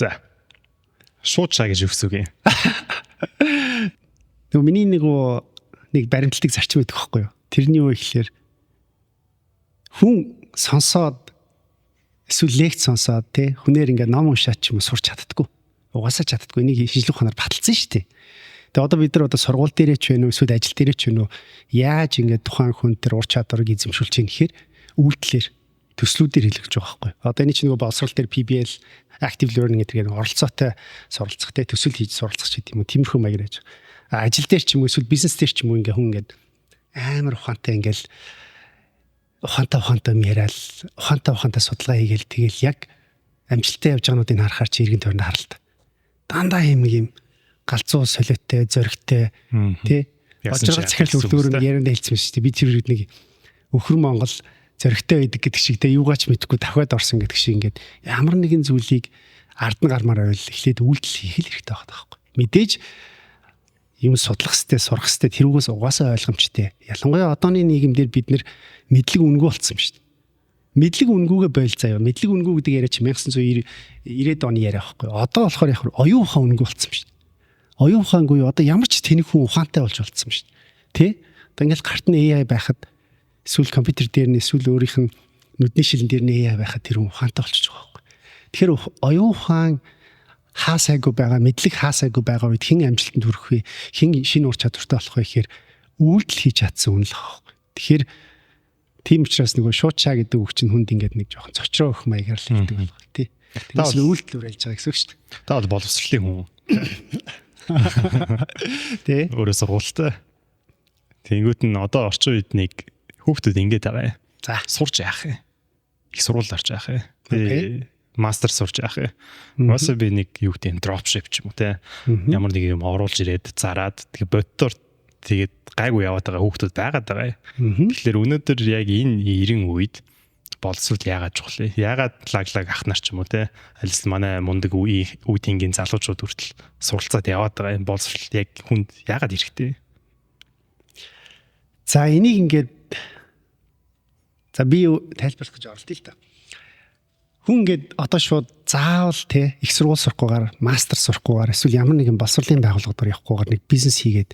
За. Шууд шаа гэж өгсөг юм. Нөгөө миний нэг баримтлагдаг зарчим байдаг байхгүй юу? Тэрний юу гэхээр хүн сонсоод эсвэл лекц сонсоод, те, хүнээр ингээд ном уншаад ч юм уу сурч чаддаггүй. Угаасаа чаддаггүй. Энийг шинжлэх ухаанаар баталсан шүү дээ. Тэгээ одоо бид нар одоо сургууль дээрээ ч байна уу, эсвэл ажил дээрээ ч байна уу, яаж ингээд тухайн хүн тэр ур чадварыг эзэмшүүлж ийм гэхээр үйлдэлээр, төслүүдээр хэлэгдэж байгаа байхгүй. Одоо энэ чинь нөгөө боловсрол дээр PBL, active learning гэдэг нэг оролцоотой суралцах, те, төсөл хийж суралцах ч гэдэг юм уу, тиймэрхүү маягаар яаж. А ажил дээр ч юм уу, эсвэл бизнес дээр ч юм уу, ингээ хүн ингээд амар ухаантай, ингээл ухаантай ухаантай юм яриад, ухаантай ухаантай судалгаа хийгээл, тэгэл яг амжилттай явж байгаануудыг харахаар чи эргэн тойронд харалт. Дандаа юм нэг юм галзуу, солиотой, зоригтой, тий. Божрол захирал өвлөөр нь ярианд хэлсэн шүү дээ. Би тэр үед нэг өхөр Монгол зоригтой байдаг гэдэг шиг, те, юугаач мэдэхгүй давхиад орсон гэдэг шиг, ингээд ямар нэгэн зүйлийг ард нь гармаар байвал эхлээд үйлдэл хийх л хэрэгтэй байгаа байхгүй. Мэдээж юм судлах хэрэгтэй, сурах хэрэгтэй, тэрүүгээс угаасаа ойлгомжтой. Ялангуяа одооны нийгэмдэр бид нэр мэдлэг үнэгүй болсон юм шүү дээ. Мэдлэг үнэгүйгээ бойл заяа. Мэдлэг үнэгүй гэдэг яриа чи 1990-ад оны яриа байхгүй. Одоо болохоор яг оюун ухаан үнэгүй болсон юм шүү дээ. Оюун ухаангүй, одоо ямар ч тэнэг хүн ухаантай болж болцсон юм шүү дээ. Тэ? Одоо ингээл гарт нь AI байхад, эсвэл компьютер дээр нь, эсвэл өөрийнх нь нүдний шилэн дээр нь AI байхад тэр хүн ухаантай болчихж байгаа байхгүй. Тэгэхээр оюун ухаан хаа сайгүй байгаа, мэдлэг хаа сайгүй байгаа үед хэн амжилтанд хүрэх вэ? Хэн шинэ ур чадвартай болох вэ гэхээр үйлдэл хийж чадсан хүн л байхгүй. Тэгэхээр тийм учраас нөгөө шууд чаа гэдэг үг чинь хүнд ингээд нэг жоохон цочроо өгөх маягаар л хэлдэг болох, тий. Тэгээс үйлдэл үрэлж байгаа гэсэн үг шүү дээ. Та бол боловсролын хүн. Тий. Өөрөө сургуультай. Тэнгүүт нь одоо орчин үед нэг хүүхдүүд ингэж байгаа юм. За. Сурч яах юм? Их сургууль орж яах юм? Би мастер сурч яах юм? Угаасаа би нэг юу гэдэг юм, dropship ч юм уу, те. Ямар нэг юм оруулж ирээд зараад, тэгээ боддоор тэгээд гайгүй яваад байгаа хүүхдүүд байгаад байгаа юм. Тэгэхээр өнөөдөр яг энэ 90 үед боловсрол яагаад чухал вэ? Яагаад лаг лаг ах нар ч юм уу, те, аль манай мундаг үе үе тэнгийн залуучууд хүртэл суралцаад яваад байгаа юм, боловсрол яг хүнд яагаад хэрэгтэй? За, энийг ингээд, за, би тайлбарлах гэж оролдъё л та. Хүн ингээд одоо шууд заавал, те, их сургууль сурахгүйгээр, мастер сурахгүйгээр, эсвэл ямар нэгэн боловсролын байгууллагаар явахгүйгээр нэг бизнес хийгээд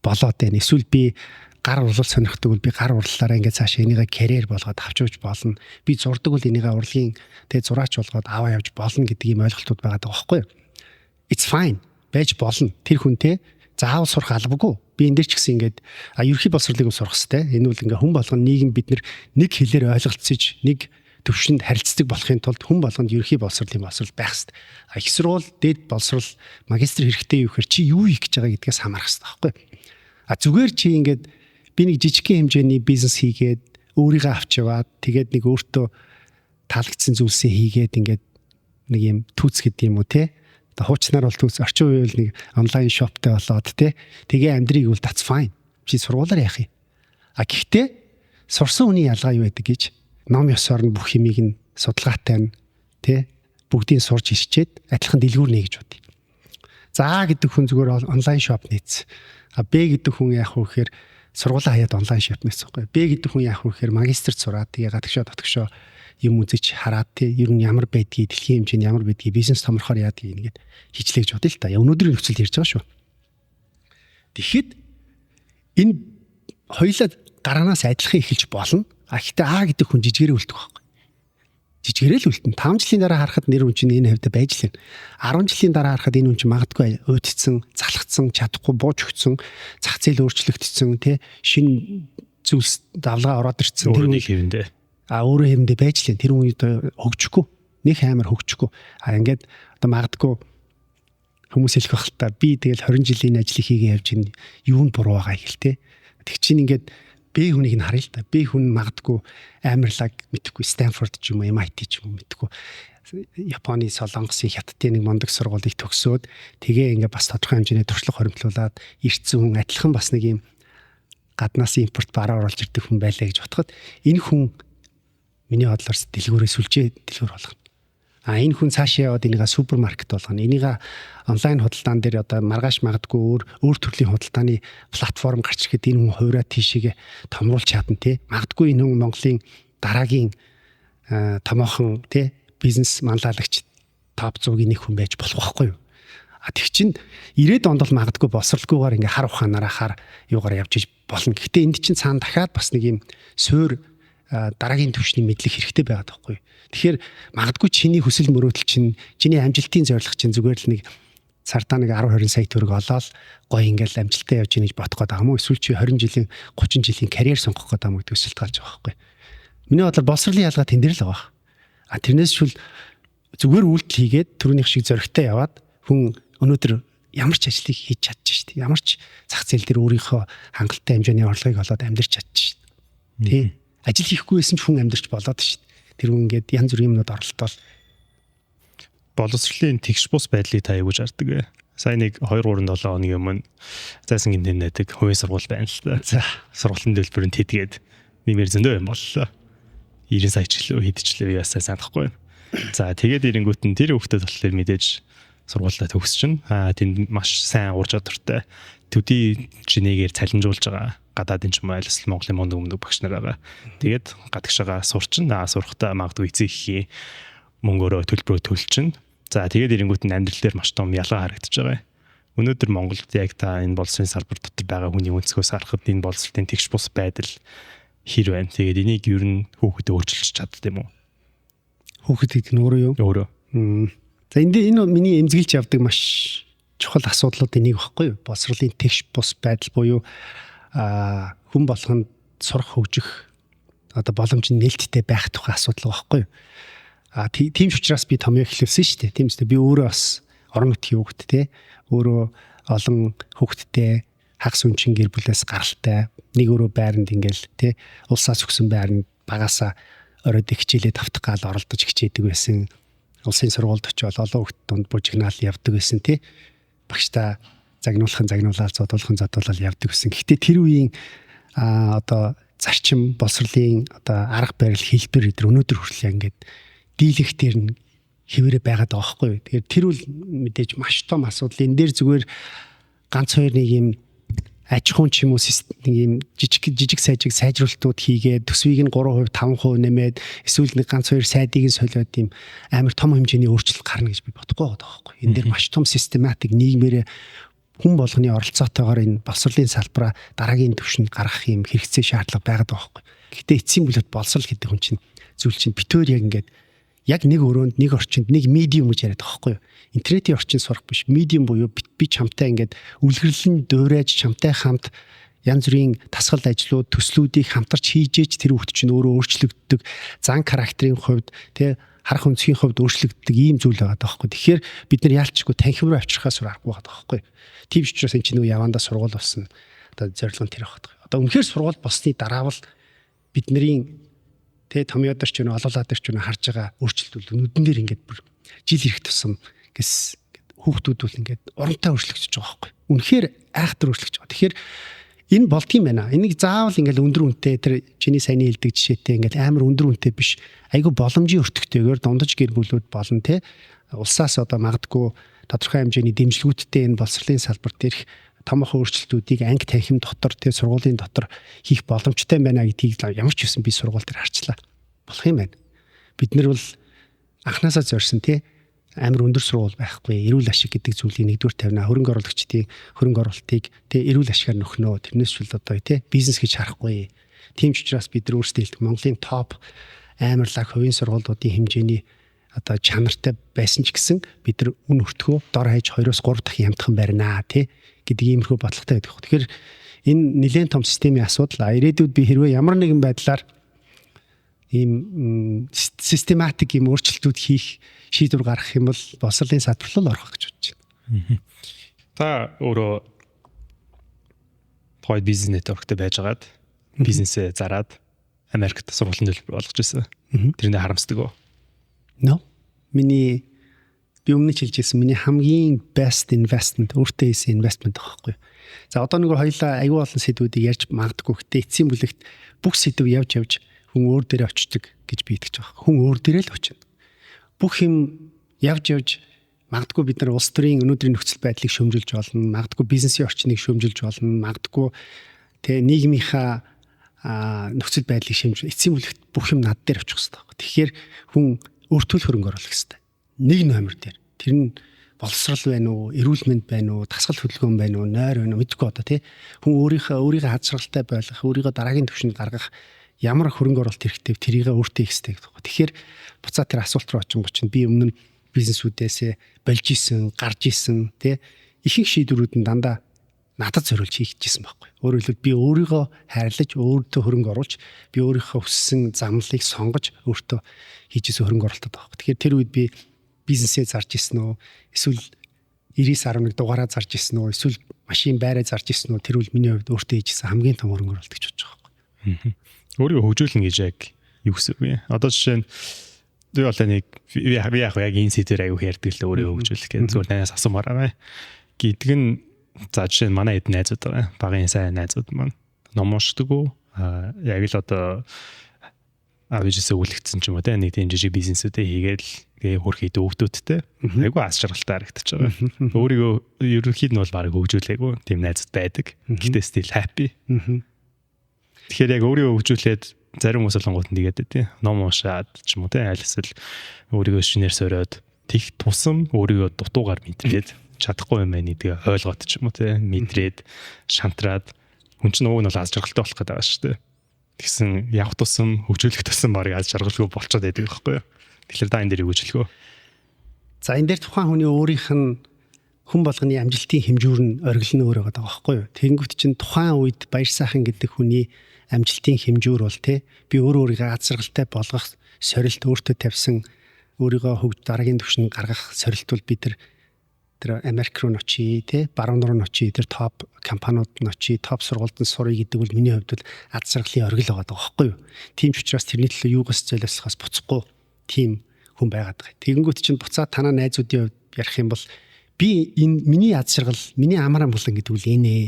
болоод байна. Эсвэл би гар урлал сонирхдаг бол би гар урлалаараа ингээд цаашаа энийгээ карьер болгоод авч явж болно. Би зурдаг бол энийгээ урлагийн, тэгээ, зураач болгоод аваа явж болно гэдэг ийм ойлголтууд байгаа даа байхгүй юу? It's fine. Байж болно. Тэр хүнтэй заавал сурах албагүй. Би энэ дээр ч гэсэн ингээд ерөнхий боловсролыг сурах хэрэгтэй. Энэ бол ингээ хүн болгон, нийгэм бид нар нэг хэлээр ойлголцож, нэг төвшөнд харилцдаг болохын тулд хүн болгонд ерөнхий боловсролын боловсрол байх хэрэгтэй. А их сургууль, дээд боловсрол, магистр хэрэгтэй юу гэхээр чи юу хийх гэж байгаа гэдгээс хамаарах хэрэгтэй байхгүй. А зүгээр чи ингээд би нэг жижигхэн хэмжээний бизнес хийгээд, өөрийгөө авч яваад, тэгээд нэг өөртөө таалагдсан зүйлсээ хийгээд, ингээд нэг юм түүц гэдэг юм уу, те, одоо хуучнаар бол түүц, орчин үеийн бол нэг онлайн shop тай болоод, те, тэгээ амьдрыг бол that's fine. Чи сургуулаар яах юм? А гэхдээ сурсан хүний ялгаа юу байдаг гэж, ном ёсоор нь бүх юмыг нь судалгаатай нь, те, бүгдийг сурч ирчээд адилхан дэлгүүр нэ гэж бодъё. За, А гэдэг хүн зүгээр онлайн shop нээсэн. А Б гэдэг хүн яах вэ гэхээр сургуулаа хаяад онлайн shop нээсэн байхгүй. Б гэдэг хүн яах вэ гэхээр магистрт сураад, тэгээ гадагшаа дотгошоо юм үзэж хараад, тий, ер нь ямар байдгийг, дэлхийн хэмжээнд ямар байдгийг, бизнес томорхоор яадгийг нэгэд хийчлээ гэж бодъё л та. Өнөөдрийн нөхцөлд ярьж байгаа шүү. Тэгэхэд энэ хоёулаа гараанаас адилхан эхэлж болно. А гэхдээ А гэдэг хүн жижигэрээ үлдэх байхгүй. Жижигэрээ л үлдэн. 5 жилийн дараа харахад нэр хүн чинь энэ хавьд байж л байна. 10 жилийн дараа харахад энэ хүн чинь магадгүй уйдцсан, залхацсан, чадахгүй бууж өгцөн, зах зээл өөрчлөгдсөн, тий, шинэ зүйлс давлгаа ороод ирсэн. Тэр нэг хэвэндээ. А өөрөө хэвэндээ байж л тэр үед хөгжихгүй. Них амар хөгжихгүй. А ингээд одоо магадгүй хүмүүс хэлэх байх л та, би тэгэл 20 жилийн ажлыг хийгээ явж ин юу нь буруу байгаа гэл, те. Тэг чинь ингээд Б хүнийг нь харъя л та. Б хүн магадгүй амарлаг мэдхгүй, Станфорд ч юм уу, MIT ч юм уу мэдхгүй, Японы, Солонгосын, Хятадын нэг мундаг сургуулийг төгсөөд, тэгээ ингээ бас тодорхой хэмжээний туршлага хоримтлуулад ирсэн хүн, адилхан бас нэг юм гаднаас импорт бараа оруулж ирдэг хүн байлаа гэж бодоход энэ хүн миний бодлоор дэлгүүрээ сүлжээ дэлгүүр болгоно. А энэ хүн цаашаа яваад энийгээ супермаркет болгоно. Энийгээ онлайн худалдаан дээр одоо маргааш магадгүй өөр өөр төрлийн худалдааны платформ гарч ирэхэд энэ хүн хувираа тийшээгээ томруулж чадна, тий. Магадгүй энэ хүн Монголын дараагийн томоохон, тий, бизнес манлайлагч топ 100-гийн нэг хүн байж болох байхгүй юу? А тэг чин 90-ад онд бол магадгүй боловсралгүйгээр ингээ хар ухаанаараа хар юугаар явж иж болно. Гэхдээ энд чинь цаана дахиад бас нэг юм суур дараагийн түвшний мэдлэг хэрэгтэй байгаад байхгүй юу? Тэгэхээр магадгүй чиний хүсэл мөрөөдөл чинь, чиний амжилтын зорилго чинь зүгээр л нэг сартаа нэг 10 20 сая төгрөг олоод гоё ингээл амжилттай явж ийн гэж бодох гээд байгаа юм уу? Эсвэл чи 20 жилийн 30 жилийн карьер сонгох гээд байгаа юм гэдэг шалтгаалж байгаа байхгүй. Миний бодлоор боловсролын ялгаа тэн дээр л байгаа. А тэрнээс шүл зүгээр үйлдэл хийгээд түрүүнийх шиг зоригтой яваад хүн өнөөдөр ямар ч ажлыг хийж чадчих шүү дээ. Ямар ч зах зээл дээр өөрийнхөө хангалттай хэмжээний орлогыг олоод амьдарч чадчих шүү дээ. Тий. Ажил хийхгүй байсан ч хүн амьдарч болоод шүү дээ. Тэр хүн ингээд янз бүрийн юмнууд оролдоол. Боловсролын тэгш бус байдлыг та юу гэж хардаг вэ? Сая нэг 2 3 7 хоногийн өмнө зайсан гинтэн нэдэг хувийн сургууль байна л да. За. Сургуулийн төлбөрөнд тэдгээд нэмэр зөндөө юм боллоо. 90 сая ч гэлөө хэдчлээ яасаа санахгүй байна. За тэгээд ирэнгүүт нь тэр хүүхдэд болохоор мэдээж сургуулиа төгсчин. Аа тэнд маш сайн ур чадвартай төдий чинээгээр цалинжуулж байгаа гадаадын ч юм уу аль эсвэл Монголын мундаг өмнөд багш нар байгаа. Тэгээд гадагшаага сурчин. Аа сурахтаа магадгүй эцэг эхийн мөнгөөрөө төлбөрөө төлчин. За тэгээд ирэнгүүт нь амьдрал дээр маш том ялгаа харагдаж байгаа. Өнөөдөр Монголд яг та энэ боловсролын салбар дотор байгаа хүний өнцгөөс харахад энэ боловсролын тэгш бус байдал хэр байна? Тэгээд энийг ер нь хүүхдэд өөрчилж чадд юм уу? Хүүхэд гэдэг нь өөрөө юу? Өөрөө. За энэ энэ миний эмзэглэж явдаг маш чухал асуудлуудын нэг багхгүй юу? Боловсролын тэгш бус байдал буюу хүн болгонд сурах хөгжих одоо боломж нь нээлттэй байх тухай асуудал багхгүй юу? А тийм ч учраас би томьёо эхлүүлсэн шүү дээ. Тийм ч би өөрөө бас орон нутгийн хүүхэд те. Өөрөө олон хүүхэдтэй хагас үнчин гэр бүлээс гаралтай нэг өөрөө байранд ингээл те улсаас өгсөн байранд багасаа оройд хичээлээ тавтах гал оролдож хичээдэг байсан. Улсын сургуульд очиод олон хүүхэд дунд бужигнаал явдаг байсан те. Багштай загнуулахын загнуулаад зодуулахын зодуулаад явдаг байсан. Гэхдээ тэр үеийн одоо зарчим боловсролын одоо арга барил хэлбэр өдр өнөөдөр хүртэл яг ингээд дийлэх дээр нь хэвээрээ байгаад байгаа байхгүй юу. Тэгэхээр тэр үл мэдээж маш том асуудал. Энэ дээр зүгээр ганц хоёр нэг юм аж ахуйн ч юм уу нэг юм жижиг жижиг сайжиг сайжруулалтууд хийгээд төсвийг нь 3%, 5% нэмээд эсвэл нэг ганц хоёр сайдыг нь солиод юм амар том хэмжээний өөрчлөлт гарна гэж би бодохгүй байгаа байхгүй. Энэ дээр маш том систематик нийгмээрээ хүн болгоны оролцоотойгоор энэ боловсролын салбараа дараагийн түвшинд гаргах юм хэрэгцээ шаардлага байгаад байгаа байхгүй. Гэхдээ эцсийн бүлэд боловсрол гэдэг хүн чинь зүйл чинь битээр яг ингээд яг нэг өрөөнд нэг орчинд нэг медиум гэж яриад байгаа байхгүй юу? Интернетийн орчин сурах биш. Медиум буюу би чамтай ингээд үлгэрлэн дуурайж чамтай хамт янз бүрийн тасгал ажлууд, төслүүдийг хамтарч хийж ээж тэр хүүхд чинь өөрөө өөрчлөгддөг. Зан характерын хувьд тэ харах өнцгийн хувьд өөрчлөгддөг ийм зүйл байгаа байхгүй. Тэгэхээр бид нар яалчгүй танхим руу авчрахаас өөр аргагүй байгаа байхгүй. Тийм ч учраас энэ чинь нөгөө явандаа сургууль болсон. Одоо зорилго нь тэр байх. Одоо үнэхээр сургууль болсны дараа бол бидний тэ томьёо дээр ч юм олоолаа дээр ч юм харж байгаа өөрчлөлтүүд нүдэн дээр ингээд бүр жил ирэх тусам гэс хүүхдүүд бол ингээд урамтай өөрчлөгдөж байгаа байхгүй. Үнэхээр айхтар өөрчлөгдөж байгаа. Тэгэхээр энэ болдгийм байна. Энийг заавал ингээд өндөр үнэтэй тэр чиний саяны хэлдэг жишээтэй ингээд амар өндөр үнэтэй биш. Айгүй боломжийн өртөгтэйгээр дундаж гэр бүлүүд болон тэ улсаас одоо магадгүй тодорхой хэмжээний дэмжлэгүүдтэй энэ боловсролын салбар дээрх томоохон өөрчлөлтүүдийг анги танхим дотор тэ сургуулийн дотор хийх боломжтой байна гэдгийг ямар ч байсан би сургууль дээр харчлаа. Болох юм байна. Бид нар бол анханасаа зорьсон тэ амар өндөр сургууль байхгүй. Эрүүл ашиг гэдэг зүйлийг нэгдүгээр тавина. Хөрөнгө оруулагчдын хөрөнгө оруулалтыг тэ эрүүл ашигаар нөхнөө. Тэрнээс ч бол одоо тэ бизнес гэж харахгүй. Тийм ч учраас бид нар өөрсдөө хэлдэг Монголын топ амар лаг хувийн сургуулиудын хэмжээний одоо чанартай байсан ч гэсэн бид нар үн өртгөө дор хаяж 2-3 дахин хямдхан барина тий гэдэг иймэрхүү бодлоготой байдаг. Тэгэхээр энэ нэлээд том системийн асуудал. Ирээдүйд би хэрвээ ямар нэгэн байдлаар ийм систематик ийм өөрчлөлтүүд хийх шийдвэр гаргах юм бол боловсролын салбар руу орох гэж бодож байна. Та өөрөө тухайд бизнес нэтворктэй байжгаад бизнесээ зараад Америкт сургуулийн төлбөр болгож ирсэн. Тэрнээ харамсдаг уу? No. Миний би өмнө ч хэлжсэн миний хамгийн best investment өөртөө хийсэн investment байхгүй. За одоо нөгөө хоёлаа аюу олон сэдвүүдийг ярьж магадгүй. Гэтэ эцсийн бүлэгт бүх сэдв явж явж хүн өөр дээрээ очдөг гэж би итгэж байгаа. Хүн өөр дээрээ л очино. Бүх юм явж явж магадгүй бид нар улс төрийн өнөөдрийн нөхцөл байдлыг шөмжилж болно. Магадгүй бизнесийн орчныг шөмжилж болно. Магадгүй тэ нийгмийнхаа нөхцөл байдлыг шөмжил. Эцсийн бүлэгт бүх юм над дээр очих хэрэгтэй. Тэгэхээр хүн өөртөө л хөрөнгө оруулах хэрэгтэй. Нэг номер дээр. Тэр нь боловсрал байна уу, эрүүл мэнд байна уу, дасгал хөдөлгөөн байна уу, нойр байна уу мэдэхгүй одоо тий. Хүн өөрийнхөө аз жаргалтай байх, өөрийгөө дараагийн түвшинд гаргах ямар хөрөнгө оруулалт хэрэгтэй тэрийг өөртөө хийх хэрэгтэй гэдэг. Тэгэхээр буцаа тэр асуулт руу очингууд чинь би өмнө нь бизнесүүдээсээ болж исэн, гарч исэн тий ихэнх шийдвэрүүд нь дандаа надад зориулж хийчихсэн байхгүй. Өөрөөр хэлбэл би өөрийгөө хайрлаж, өөртөө хөрөнгө оруулж, би өөрийнхөө хүссэн замлыг сонгож өөртөө хийжсэн хөрөнгө оруулалтад байгаа байхгүй. Тэгэхээр тэр үед би бизнесээ зарж исэн үү? Эсвэл 99.1 дугаараа зарж исэн үү? Эсвэл машин байраа зарж исэн үү? Тэр үл миний хувьд өөртөө хийжсэн хамгийн том хөрөнгө оруулалт гэж бодож байгаа байхгүй. Өөрийгөө хөгжүүлнэ гэж яг юу гэсэн үг юм? Одоо жишээ нь би бол нэг би яг яг энэ сэдвээр аягүй ярьдаг л өөрийгөө хөгжүүлэх гэж зүгээр танаас асуумаар байгаа. Гэдэг нь за жишээ нь манай хэд найзууд байгаа. Багын сайн найзууд маань ном уншдаг уу? Яг л одоо авижээс өвлөгдсөн ч юм уу те нэг тийм жижиг бизнесүүдээ хийгээл тэгээ хөрх хэд өвгдүүдтэй айгүй аз жаргалтай харагдаж байгаа. Өөрийгөө ерөнхийд нь бол бараг хөгжүүлээгүй тийм найзууд байдаг. Гэхдээ still happy. Тэгэхээр яг өөрийгөө хөгжүүлээд зарим хүмүүс болонгууд нь тэгээд тий ном уншаад ч юм уу те аль эсвэл өөрийгөө шинээр сориод тех тусам өөрийгөө дутуугаар мэдрээд чадахгүй юм байна гэдгээ ойлгоод ч юм уу те мэдрээд шантраад хүн чинь уг нь бол аз жаргалтай болох гэдэг байгаа шүү дээ. Тэгсэн явах тусам хөгжүүлэх тусам барыг аз жаргалгүй болчиход байдаг байхгүй юу. Тэгэхээр та энэ дээр юу гэж хэлэх вэ? За энэ дээр тухайн хүний өөрийнх нь хүн болгоны амжилтын хэмжүүр нь оргил нь өөр байгаа байхгүй юу. Тэгэнгүүт чинь тухайн үед баяр сайхан гэдэг хүний амжилтын хэмжүүр бол те би өөр өөрийгөө аз жаргалтай болгох сорилт өөртөө тавьсан өөрийгөө хөгж дараагийн түвшинд гаргах сорилт бол би тэр Америк руу ночие те баруун руу ночие тэр топ компаниуд ночие топ сургуульд нь сурыг гэдэг бол миний хувьд бол аз жаргалын оргил байгаа байхгүй юу. Тийм ч учраас тэрний төлөө юугаас золиослохоос буцахгүй тийм хүн байгаад байгаа. Тэгэнгүүт чинь буцаад танаа найзуудын хувьд ярих юм бол би энэ миний аз жаргал миний амар амгалан гэдэг үл энэ ээ.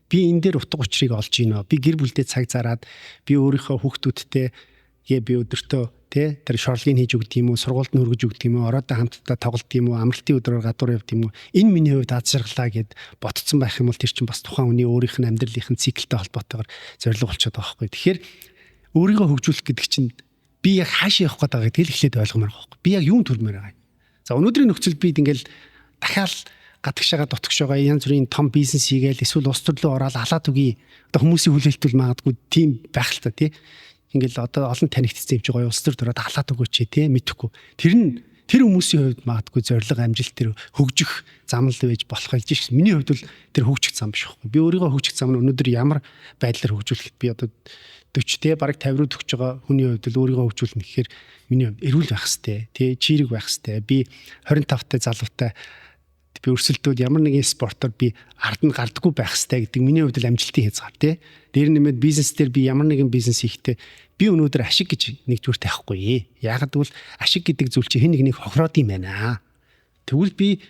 Би энэ дээр утга учирыг олж гинөө. Би гэр бүлдээ цаг зараад би өөрийнхөө хүүхдүүдтэй би өдөртөө тэ тэр шорлогийг хийж өгдөг юм уу, сургуульд нь хүргэж өгдөг юм уу, ороодоо хамтдаа тоглолт юм уу, амралтын өдрөөр гадуур явд юм уу. Энэ миний хувьд аз жаргалаа гэд ботцсон байх юм бол тэр чинь бас тухайн хүний өөрийнх нь амьдралынх нь циклтэй холбоотойгоор зорилго болчиход байгаа байхгүй. Тэгэхээр өөрийгөө хөгжүүлэх гэдэг чинь би яг хаашаа явах гээд байгаа гэдгийг л эхлээд ойлгомоор байгаа байхгүй. Би яг юун төрмөр байгаа юм. За өнөөдрийн нөхцөл бид ингээл дахиад гадагшаага дутагшаага янз бүрийн том бизнес хийгээл эсвэл улс төрлөө ороод алаад үгүй. Одоо хүмүүсийн хүлээлт бол магадгүй тийм байх л та тий. Ингээл одоо олон танигдсан юм чи гоё улс төр төрөөд алаад өгөөч тий мэдэхгүй. Тэр нь тэр хүмүүсийн хувьд магадгүй зорилго амжилт тэр хөгжих зам л байж болох байж шээ. Миний хувьд бол тэр хөгжих зам биш байхгүй. Би өөрийгөө хөгжих зам нь өнөөдөр ямар байдлаар хөгжүүлэхэд би одоо 40 те бараг 50 руу төгсөж байгаа хүний хувьд л өөрийгөө хөгжүүлнэ гэхээр миний хувьд эрүүл байх хэвээр тий чирэг байх хэвээр би 25 та залуутай би өрсөлдөөд ямар нэгэн спортоор би ард нь гардаггүй байх хэвээр гэдэг миний хувьд л амжилтын хязгаар тий. Дээр нэмээд бизнес дээр би ямар нэгэн бизнес хийхдээ би өнөөдөр ашиг гэж нэгдүгээр тавихгүй. Яагаад гэвэл ашиг гэдэг зүйл чинь хэн нэгнийг хохироод юм байна. Тэгвэл би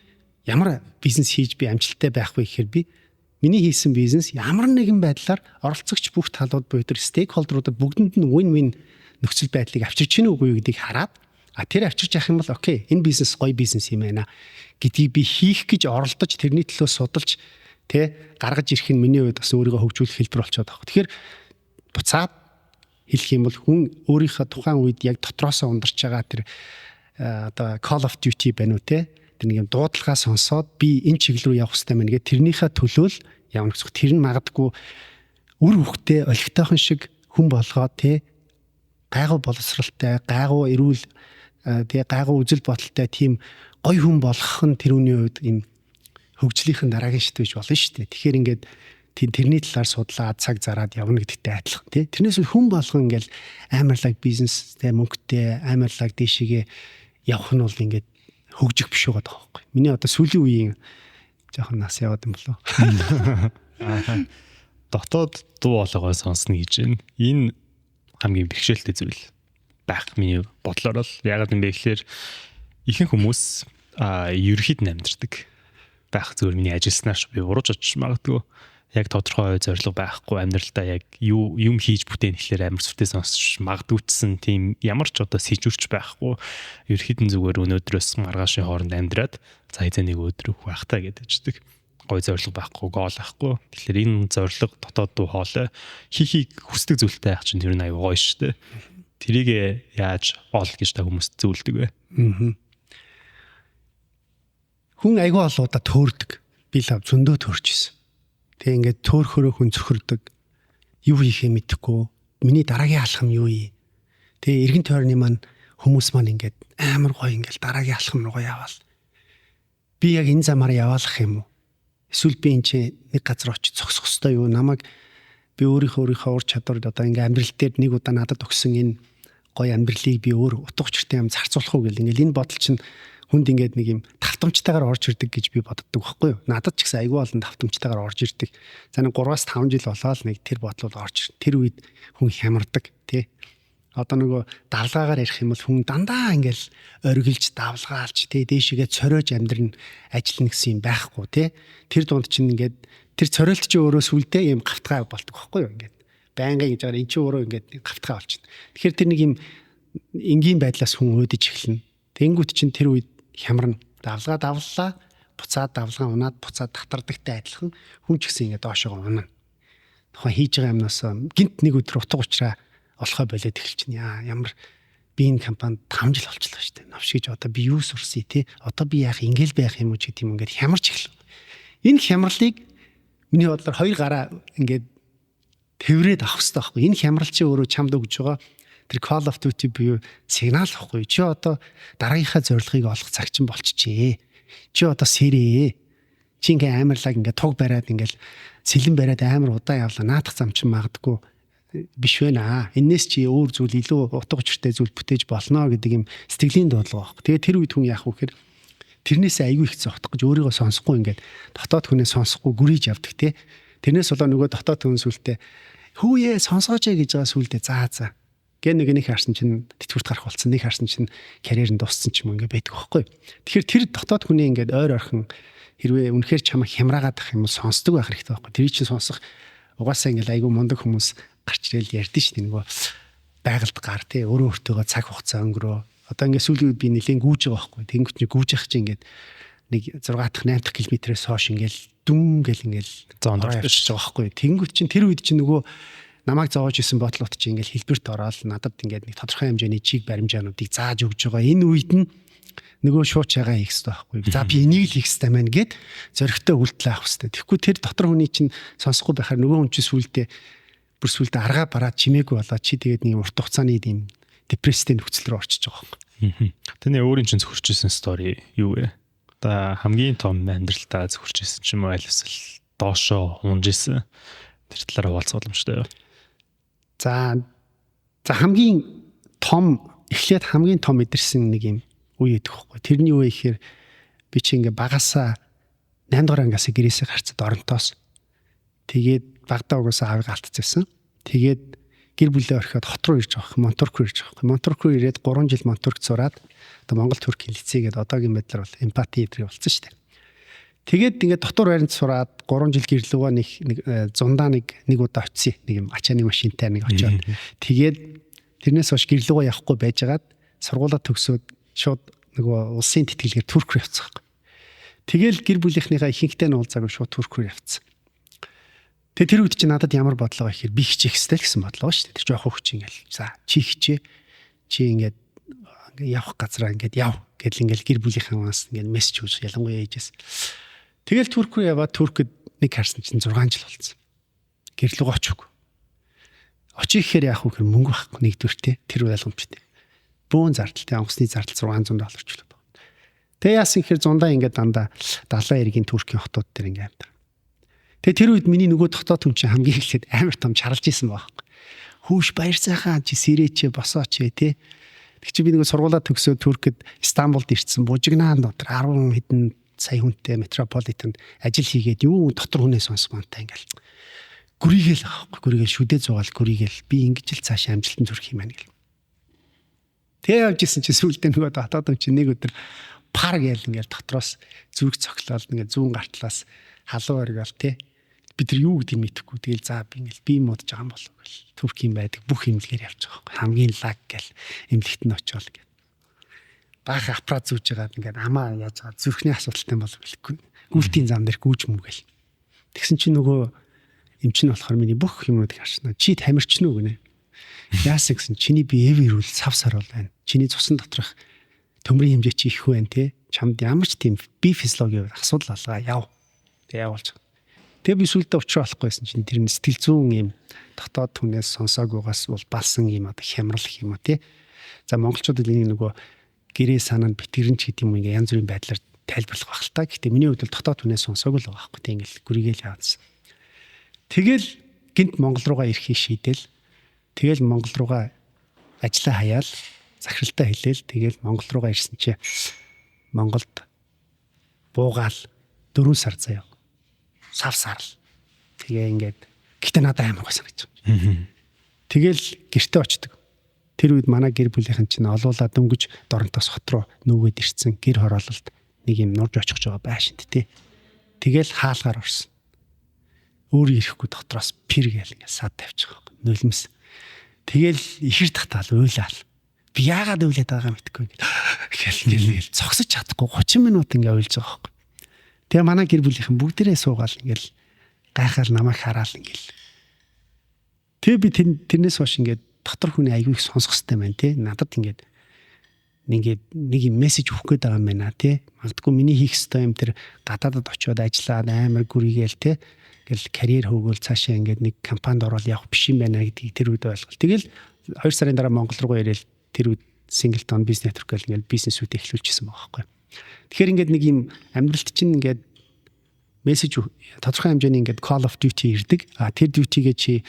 ямар бизнес хийж би амжилттай байх вэ гэхээр би миний хийсэн бизнес ямар нэгэн байдлаар оролцогч бүх талууд буюу тэр stakeholder уудад бүгдэнд нь win-win нөхцөл байдлыг авчирч гинэ үгүй юу гэдгийг хараад а тэр авчирч явах юм бол okay энэ бизнес гоё бизнес юм байна гэдгийг би хийх гэж оролдож тэрний төлөө судалж тэ гаргаж ирэх нь миний хувьд бас өөрийгөө хөгжүүлэх хэлбэр болчиход байгаа. Тэгэхээр буцаад хэлэх юм бол хүн өөрийнхөө тухайн үед яг дотроосоо ундарч байгаа тэр одоо Call of Duty байна уу те тэр нэг юм дуудлагаа сонсоод би энэ чиглэл рүү явах хэрэгтэй байна гэх тэрнийхээ төлөө л явна гэсэн. Тэр нь магадгүй үр хөвгтэй олигтойхон шиг хүн болгоод те гайгүй боловсралтай, гайгүй эрүүл тэгээ гайгүй үзэл бодолтой тийм гоё хүн болгох нь тэр үний хувьд юм хөгжлийнхэн дараагийн шат байж болно шүү дээ. Тэгэхээр ингээд тэрний талаар судлаад цаг зараад явна гэдэгтэй адилхан тий. Тэрнээс хүн болгон ингээл амарлаг бизнестэй мөнгөтэй амарлаг дээшээгээ явах нь бол ингээд хөгжих биш байгаа байхгүй. Миний одоо сүүлийн үеийн жоохон нас яваад юм болоо. Дотоод дуу хоолойгоо сонсно гэж байна. Энэ хамгийн бэрхшээлтэй зүйл байх миний бодлоор бол яагаад юм бэ гэхээр ихэнх хүмүүс ерөнхийд нь амьдардаг байх зүгээр миний ажилласнаар би урууж очиж магадгүй яг тодорхой зорилго байхгүй амьдралдаа яг юу юм хийж бүтээн гэхлээр амар сүртэй сонсч магадгүйчсэн тийм ямар ч одоо сэжүрч байхгүй ерөнхийд нь зүгээр өнөөдрөөс маргаашийн хооронд амьдраад за хэзээ нэг өдөр өөх байх та гэдэг чдэг гой зорилго байхгүй гоол байхгүй. Тэгэхээр энэ зорилго дотоод дуу хоолой хийхийг хүсдэг зүйлтэй байх чинь тэр нь аюу гоё шүү дээ. Тэрийг яаж ол гэж та хүмүүст зөвлөдөг вэ? Аа. Хүн айгүй олоудаа төөрдөг. Би л зөндөө төөрч исэн. Тэгээ ингээд төөрхөрөө хүн цөхөрдөг. Юу хийхээ мэдэхгүй. Миний дараагийн алхам юу юм? Тэгээ эргэн тойрны маань хүмүүс маань ингээд амар гоё ингээд дараагийн алхам руугаа яваал. Би яг энэ замаар яваалах юм уу? Эсвэл би энэ чинь нэг газар очиж зогсох ёстой юу? Намайг би өөрийнхөө ур чадвар одоо ингээ амьдрал дээр нэг удаа надад өгсөн энэ гоё амьдралыг би өөр утга учиртай юм зарцуулах уу гэл ингээл энэ бодол чинь хүнд ингээд нэг юм тавтамжтайгаар орж ирдэг гэж би боддог байхгүй юу? Надад ч гэсэн айгүй олон тавтамжтайгаар орж ирдэг. За нэг 3-5 жил болоод нэг тэр бодол орж ирнэ. Тэр үед хүн хямардаг тий. Одоо нөгөө давлгаагаар ярих юм бол хүн дандаа ингээл оргилж давлгаалж тий дээшээгээ цориож амьдрна ажиллана гэсэн юм байхгүй тий. Тэр дунд чинь ингээд тэр цорилт чинь өөрөө сүлдээ юм гавтгай болдог байхгүй юу? Ингээд байнгын гэж байгаа эн чинь өөрөө ингээд гавтгай болчихно. Тэгэхээр тэр нэг юм энгийн байдлаас хүн уудаж эхэлнэ. Тэнгүүт чинь тэр үед хямарна. Давлгаа давллаа, буцаад давлгаа унаад буцаад татардагтай адилхан хүн ч гэсэн ингээд доошоогоо унана. Тухайн хийж байгаа юмнаас гинт нэг өдөр утга учраа олохоо болоод эхэлчихнэ. Яа ямар би энэ компанид 5 жил болчихлоо шүү дээ. Новш гэж одоо би юу сурсан тий? Одоо би яах ингээл байх юм уу ч гэдэг юм ингээд хямарч эхэлв. Энэ хямралыг миний бодлоор хоёр гараа ингээд тэврээд авах хэрэгтэй байхгүй. Энэ хямрал чи өөрөө чамд өгж байгаа тэр Call of Duty буюу сигнал байхгүй. Чи одоо дараагийнхаа зорилгыг олох цаг чинь болчихжээ. Чи одоо сэрээ. Чи ингээ амарлаг ингээ туг бариад ингээл сэлэн бариад амар удаан явлаа. Наадах зам чинь магадгүй биш байна. Эннээс чи өөр зүйл илүү утга учиртай зүйл бүтээж болно гэдэг юм сэтгэлийн дуудлага байхгүй. Тэгээ тэр үед хүн яах вэ гэхээр тэрнээсээ айгүй их зогтох гэж өөрийгөө сонсохгүй ингээд дотоод хүнээ сонсохгүй гүрийж явдаг те. Тэрнээс болоо нөгөө дотоод хүн сүлтээ хүүе сонсоож ээ гэж байгаа сүлдээ заа заа. Гэ нэг нэг харсан чинь тэтгэврт гарах болсон, нэг харсан чинь карьер нь дууссан ч юм ингээ байдаг байхгүй. Тэгэхээр тэр дотоод хүний ингээд ойр орхон хэрвээ үнэхээр чамайг хямраагаад ах юм бол сонсдог байх хэрэгтэй байхгүй. Тэрийг чинь сонсох угаасаа ингээд айгүй мундаг хүмүүс гарч ирэл ярьдэн шүү дээ нөгөө байгальд гар тий өөрөө өөртөөгөө цаг хугацаа өнгөрөө. Одоо ингээд сүүлийн үед би нэлээд гүйж байгаа байхгүй. Тэнгүүт нэг гүйж явах чинь ингээд нэг 6 дахь 8 дахь километрээс хойш ингээд дүн гэл ингээд зоонд орж байгаа байхгүй. Тэнгүүт чинь тэр үед чинь нөгөө намайг зоож исэн бодлууд чинь ингээд хэлбэрт ороод надад ингээд нэг тодорхой хэмжээний чиг баримжаануудыг зааж өгч байгаа. Энэ үед нь нөгөө шууч байгаа хийх хэрэгтэй байхгүй. За би энийг л хийх хэрэгтэй байна гэд зоригтой үйлдэл авах хэрэгтэй. Тэгэхгүй тэр дотор хүний чинь сонсохгүй байхаар нөгөө хүн чинь сүулдэ бүр сүулдэ аргаа бараад чимээгүй болоод чи тэгээд нэг урт хугацааны тийм депресстэй нөхцөл рүү орчиж байгаа байхгүй. Таны өөрийн чинь зөхөрч исэн стори юу вэ? Одоо хамгийн том амьдралтаа зөхөрч исэн ч юм уу аль эсвэл доошоо унж исэн тэр талаар хуваалцах боломжтой юу? За хамгийн том эхлээд хамгийн том идэрсэн нэг юм үе идэх байхгүй. Тэрний үе ихээр би чи ингээ багасаа 8 дугаар ангиас гэрээсээ гарцад оронтоос тэгээд багадаа угаасаа аавыг алдчихсан. Тэгээд гэр бүлээ орхиод хот руу ирж байгаа юм. Монтурк руу ирж байгаа юм. Монтурк руу ирээд 3 жил Монтурк сураад одоо Монгол Туркийн лицей гэдэг одоогийн байдлаар бол эмпати эдрийг болсон шүү дээ. Тэгээд ингээд дотор байранд сураад 3 жил гэрлүүгээ нэг зундаа нэг удаа очив. Нэг юм ачааны машинтай нэг очиод. Тэгээд тэрнээс хойш гэрлүүгээ явахгүй байжгаад сургуулаа төгсөөд шууд нөгөө улсын тэтгэлгээр Турк руу явцсан байхгүй. Тэгэл гэр бүлийнхнийхаа ихэнхтэй нь уулзаагүй шууд Турк руу явцсан. Тэгээ тэр үед чинь надад ямар бодлого гэхээр би хичээх хэрэгтэй л гэсэн бодлого шүү дээ. Тэр жоохон хүч ингээл за чи хичээ. Чи ингээд явах газараа ингээд яв гэдэл ингээл гэр бүлийнхээ бас ингээд мессеж өгч ялангуяа ээжээс. Тэгэл Турк руу яваад Туркд нэг харсан чинь 6 жил болцсон. Гэр лүүгээ очихгүй. Очих гэхээр яах вэ гэхээр мөнгө байхгүй нэгдүгээртээ тэр ойлгомжтой. Бөөн зардалтай онгоцны зардал 600 доллар ч л байна. Тэгээ яасан гэхээр зундаа ингээд дандаа далайн эргийн Туркийн хотууд дээр ингээд амьдар. Тэгээ тэр үед миний нөгөө дотоод хүн чинь хамгийн эхлээд амар том чарлж исэн байхгүй. Хүүш баяр сайхан чи сэрээч босооч тий. Тэг чи би нөгөө сургуулаа төгсөөд Туркэд Стамбулд ирсэн. Бужигнаан дотор 10 хэдэн сая хүнтэй метрополитенд ажил хийгээд юу дотор хүнээ сонсох мантай ингээл гүрийгээл аахгүй гүрийгээл шүдэ зугаал гүрийгээл би ингэж л цаашаа амжилтанд хүрэх юм байна гэл. Тэгээ явж исэн чи сүүлдээ нөгөө дотоод хүн чинь нэг өдөр пар гээл ингээл дотроос зүрх цоглоод ингээл зүүн гартлаас халуун оргиол тий би тэр юу гэдгийг мэдэхгүй. Тэгэл за би ингээл би муудаж байгаа юм болов гэл. Туркийн байдаг бүх имлэгээр явж байгаа байхгүй. Хамгийн лаг гэл эмнэлэгт нь очиол гэл. Баахан аппарат зүүж байгаа ингээд амаа яаж байгаа зүрхний асуудалтай болов гэлгүй. Гүйлтийн зам дээр гүйж мүгэл. Тэгсэн чинь нөгөө эмч нь болохоор миний бүх юмнуудыг харшна. Чи тамирчин уу гинэ. Яасан гэсэн чиний бие эв ирүүл сав саруул байна. Чиний цусан доторх Төмрийн хэмжээ чи их байна те. Чамд ямар ч тийм би физиологийн асуудал алгаа яв. Тэг явуулж. Тэгээ би сүулдэ учраа болохгүйсэн чинь тэр нь сэтгэл зүүн юм дотоод хүнээс сонсоогүйгаас бол балсан юм одоо хямрал гэх юм уу те. За, монголчуудад энийг нөгөө гэрээ санаанд битгэрэн ч гэдэг юм, ингээ янз бүрийн байдлаар тайлбарлах байх л та. Гэхдээ миний хувьд бол дотоод хүнээс сонсоогүй л байгаа байхгүй те, ингээл гүрийгээл яваадсан. Тэгэл гинт Монгол руугаа ирэхийг шийдэл. Тэгэл Монгол руугаа ажиллаа хаяал, захиралтай хэлээл, тэгэл Монгол руугаа ирсэн чи Монголд буугаал 4 сар заяа. Сав сарл. Тэгээ ингээд, гэтээ надад амар гой санагдаж байгаа. Тэгэл гэрте очдөг. Тэр үед манай гэр бүлийнхэн чинь олуулаа дөнгөж Доронтоос хот руу нүүгээд ирсэн, гэр хороололд нэг юм нурж очих гэж байгаа байшинд тий. Тэгэл хаалгаар орсон. Өөр ирэхгүй, дотроос пэр гээл ингээд сад тавьчих байгаа. Нулимс. Тэгэл ихэр татаал уйлаал. Би яагаад уйлаад байгаа мэдэхгүй, ингээд гэл гэл гэл зогсож чадахгүй 30 минут ингээ уйлж байгаа байхгүй. Тэгээ манай гэр бүлийнхэн бүгдээрээ суугаал ингээл гайхаал намайг хараал ингээл. Тэгээ би тэрнээс хойш ингээд дотор хүний аягүй их сонсох хэрэгтэй байна те. Надад ингээд нэг юм мессеж өгөх гээд байгаа юм байна те. Магадгүй миний хийх ёстой юм тэр гадаадад очиод ажиллаад амар гүрийгээл те. Ингээл карьер хөөгөөл цаашаа ингээд нэг компанид ороод явах биш юм байна гэдгийг тэр үед ойлголоо. Тэгэл 2 сарын дараа Монгол руу ирээл, тэр үед Singleton Business Network гэл ингээл бизнесүүд эхлүүлчихсэн байгаа байхгүй. Тэгэхээр ингээд нэг юм амьдралт чинь ингээд мессеж, тодорхой хэмжээний ингээд call of duty ирдэг. А тэр duty-гээ чи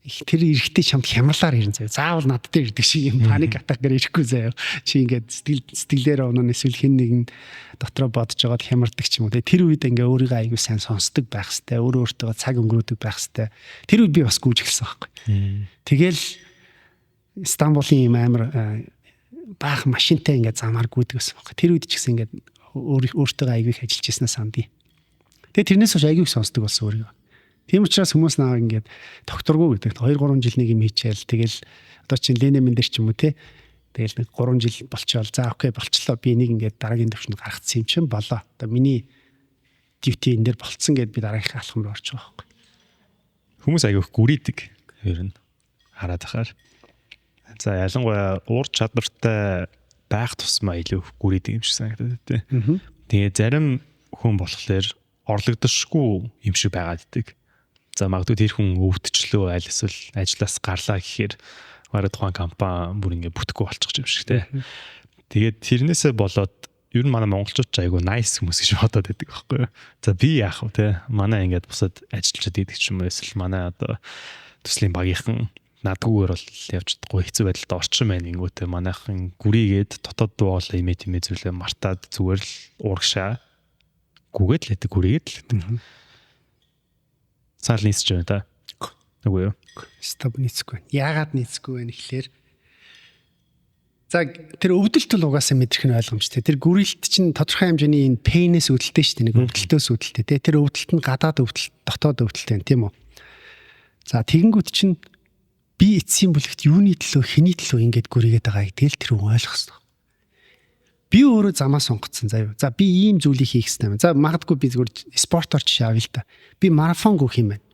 тэр эрэхтэй чамд хямралаар ирэн заяа. Заавал над дээр ирдэг шиг юм panic attack гэр ирэхгүй заяа. Чи ингээд сэтгэлээр унаа, эсвэл хэн нэгэн дотроо бодож байгаад хямардаг ч юм уу. Тэр үед ингээ өөрийгөө аягүй сайн сонсдог байх хэвээр, өөрөө өөртөө цаг өнгөрөөдөг байх хэвээр. Тэр үед би бас гүйж эхэлсэн байхгүй. Тэгэл Стамбулын юм амар баахан машинтай ингээд замаар гүйдэг гэсэн байхгүй. Тэр үед ч гэсэн ингээд өөртөө аягүй их ажиллаж ирснээ сандъя. Тэгээ тэрнээс хойш аягүй их сонсдог болсон өөрийгөө. Тийм учраас хүмүүс намайг ингээд докторгүй гэдэг. 2 3 жил нэг юм хийчихэл, тэгэл одоо чинь Ленемэн дээр ч юм уу те. Тэгэл нэг 3 жил болчоол, за okay, болчлоо, би нэг ингээд дараагийн төвшөнд гаргацсан юм чинь болоо. Одоо миний duty энэ дээр болцсон гэд би дараагийнхаа алхам руу орж байгаа байхгүй. Хүмүүс аягүй их гүрийдэг ер нь хараад ахаар. За, ялангуяа ур чадвартай байх тусмаа илүү их гүрийдэг юм шиг санагдаад тий. Тэгээ зарим хүн болохоор орлогдошгүй юм шиг байгаад идэг. За, магадгүй тэр хүн өвдчлөө, аль эсвэл ажлаас гарлаа гэхээр бараг тухайн компани бүр ингээ бүтэхгүй болчих юм шиг тий. Тэгээд тэрнээсээ болоод ер нь манай монголчууд ч айгүй nice хүмүүс гэж бодоод байдаг байхгүй юу. За, би яах вэ те? Манай ингээд бусад ажилчид идэх ч юм уу, эсвэл манай одоо төслийн багийнхан надгүйгээр бол явж чадахгүй хэцүү байдалд орчин байна гингүүтээ манайхан гүрийгээд дотоод дуу хоолой имэ тимээ зүйлээ мартаад зүгээр л урагшаа гүгээд л хэдэг, гүрийгээд л хэдэг. Санал нийцэж байна та. Үгүй юу? Стоп, нийцэхгүй байна. Яагаад нийцэхгүй байна гэхлээр, за, тэр өвдөлт бол угаасаа мэдрэх нь ойлгомжтой. Тэр гүрэлт чинь тодорхой хэмжээний энэ pain-ээс үүдэлтэй шүү дээ. Нэг өвдөлтөөс үүдэлтэй тий. Тэр өвдөлт нь гадаад өвдөлт, дотоод өвдөлт байна, тийм үү? За, тэгэнгүүт чинь би эцсийн бүлэгт юуны төлөө, хэний төлөө ингэж гүрийгээд байгаа гэдгийг л тэр хүн ойлгох хэрэгтэй. Би өөрөө замаа сонгоцсон заяа. За, би ийм зүйлийг хийх хэрэгтэй юм. За, магадгүй би зүгээр спортоор жишээ авъя л та. Би марафон гүйх юм байна.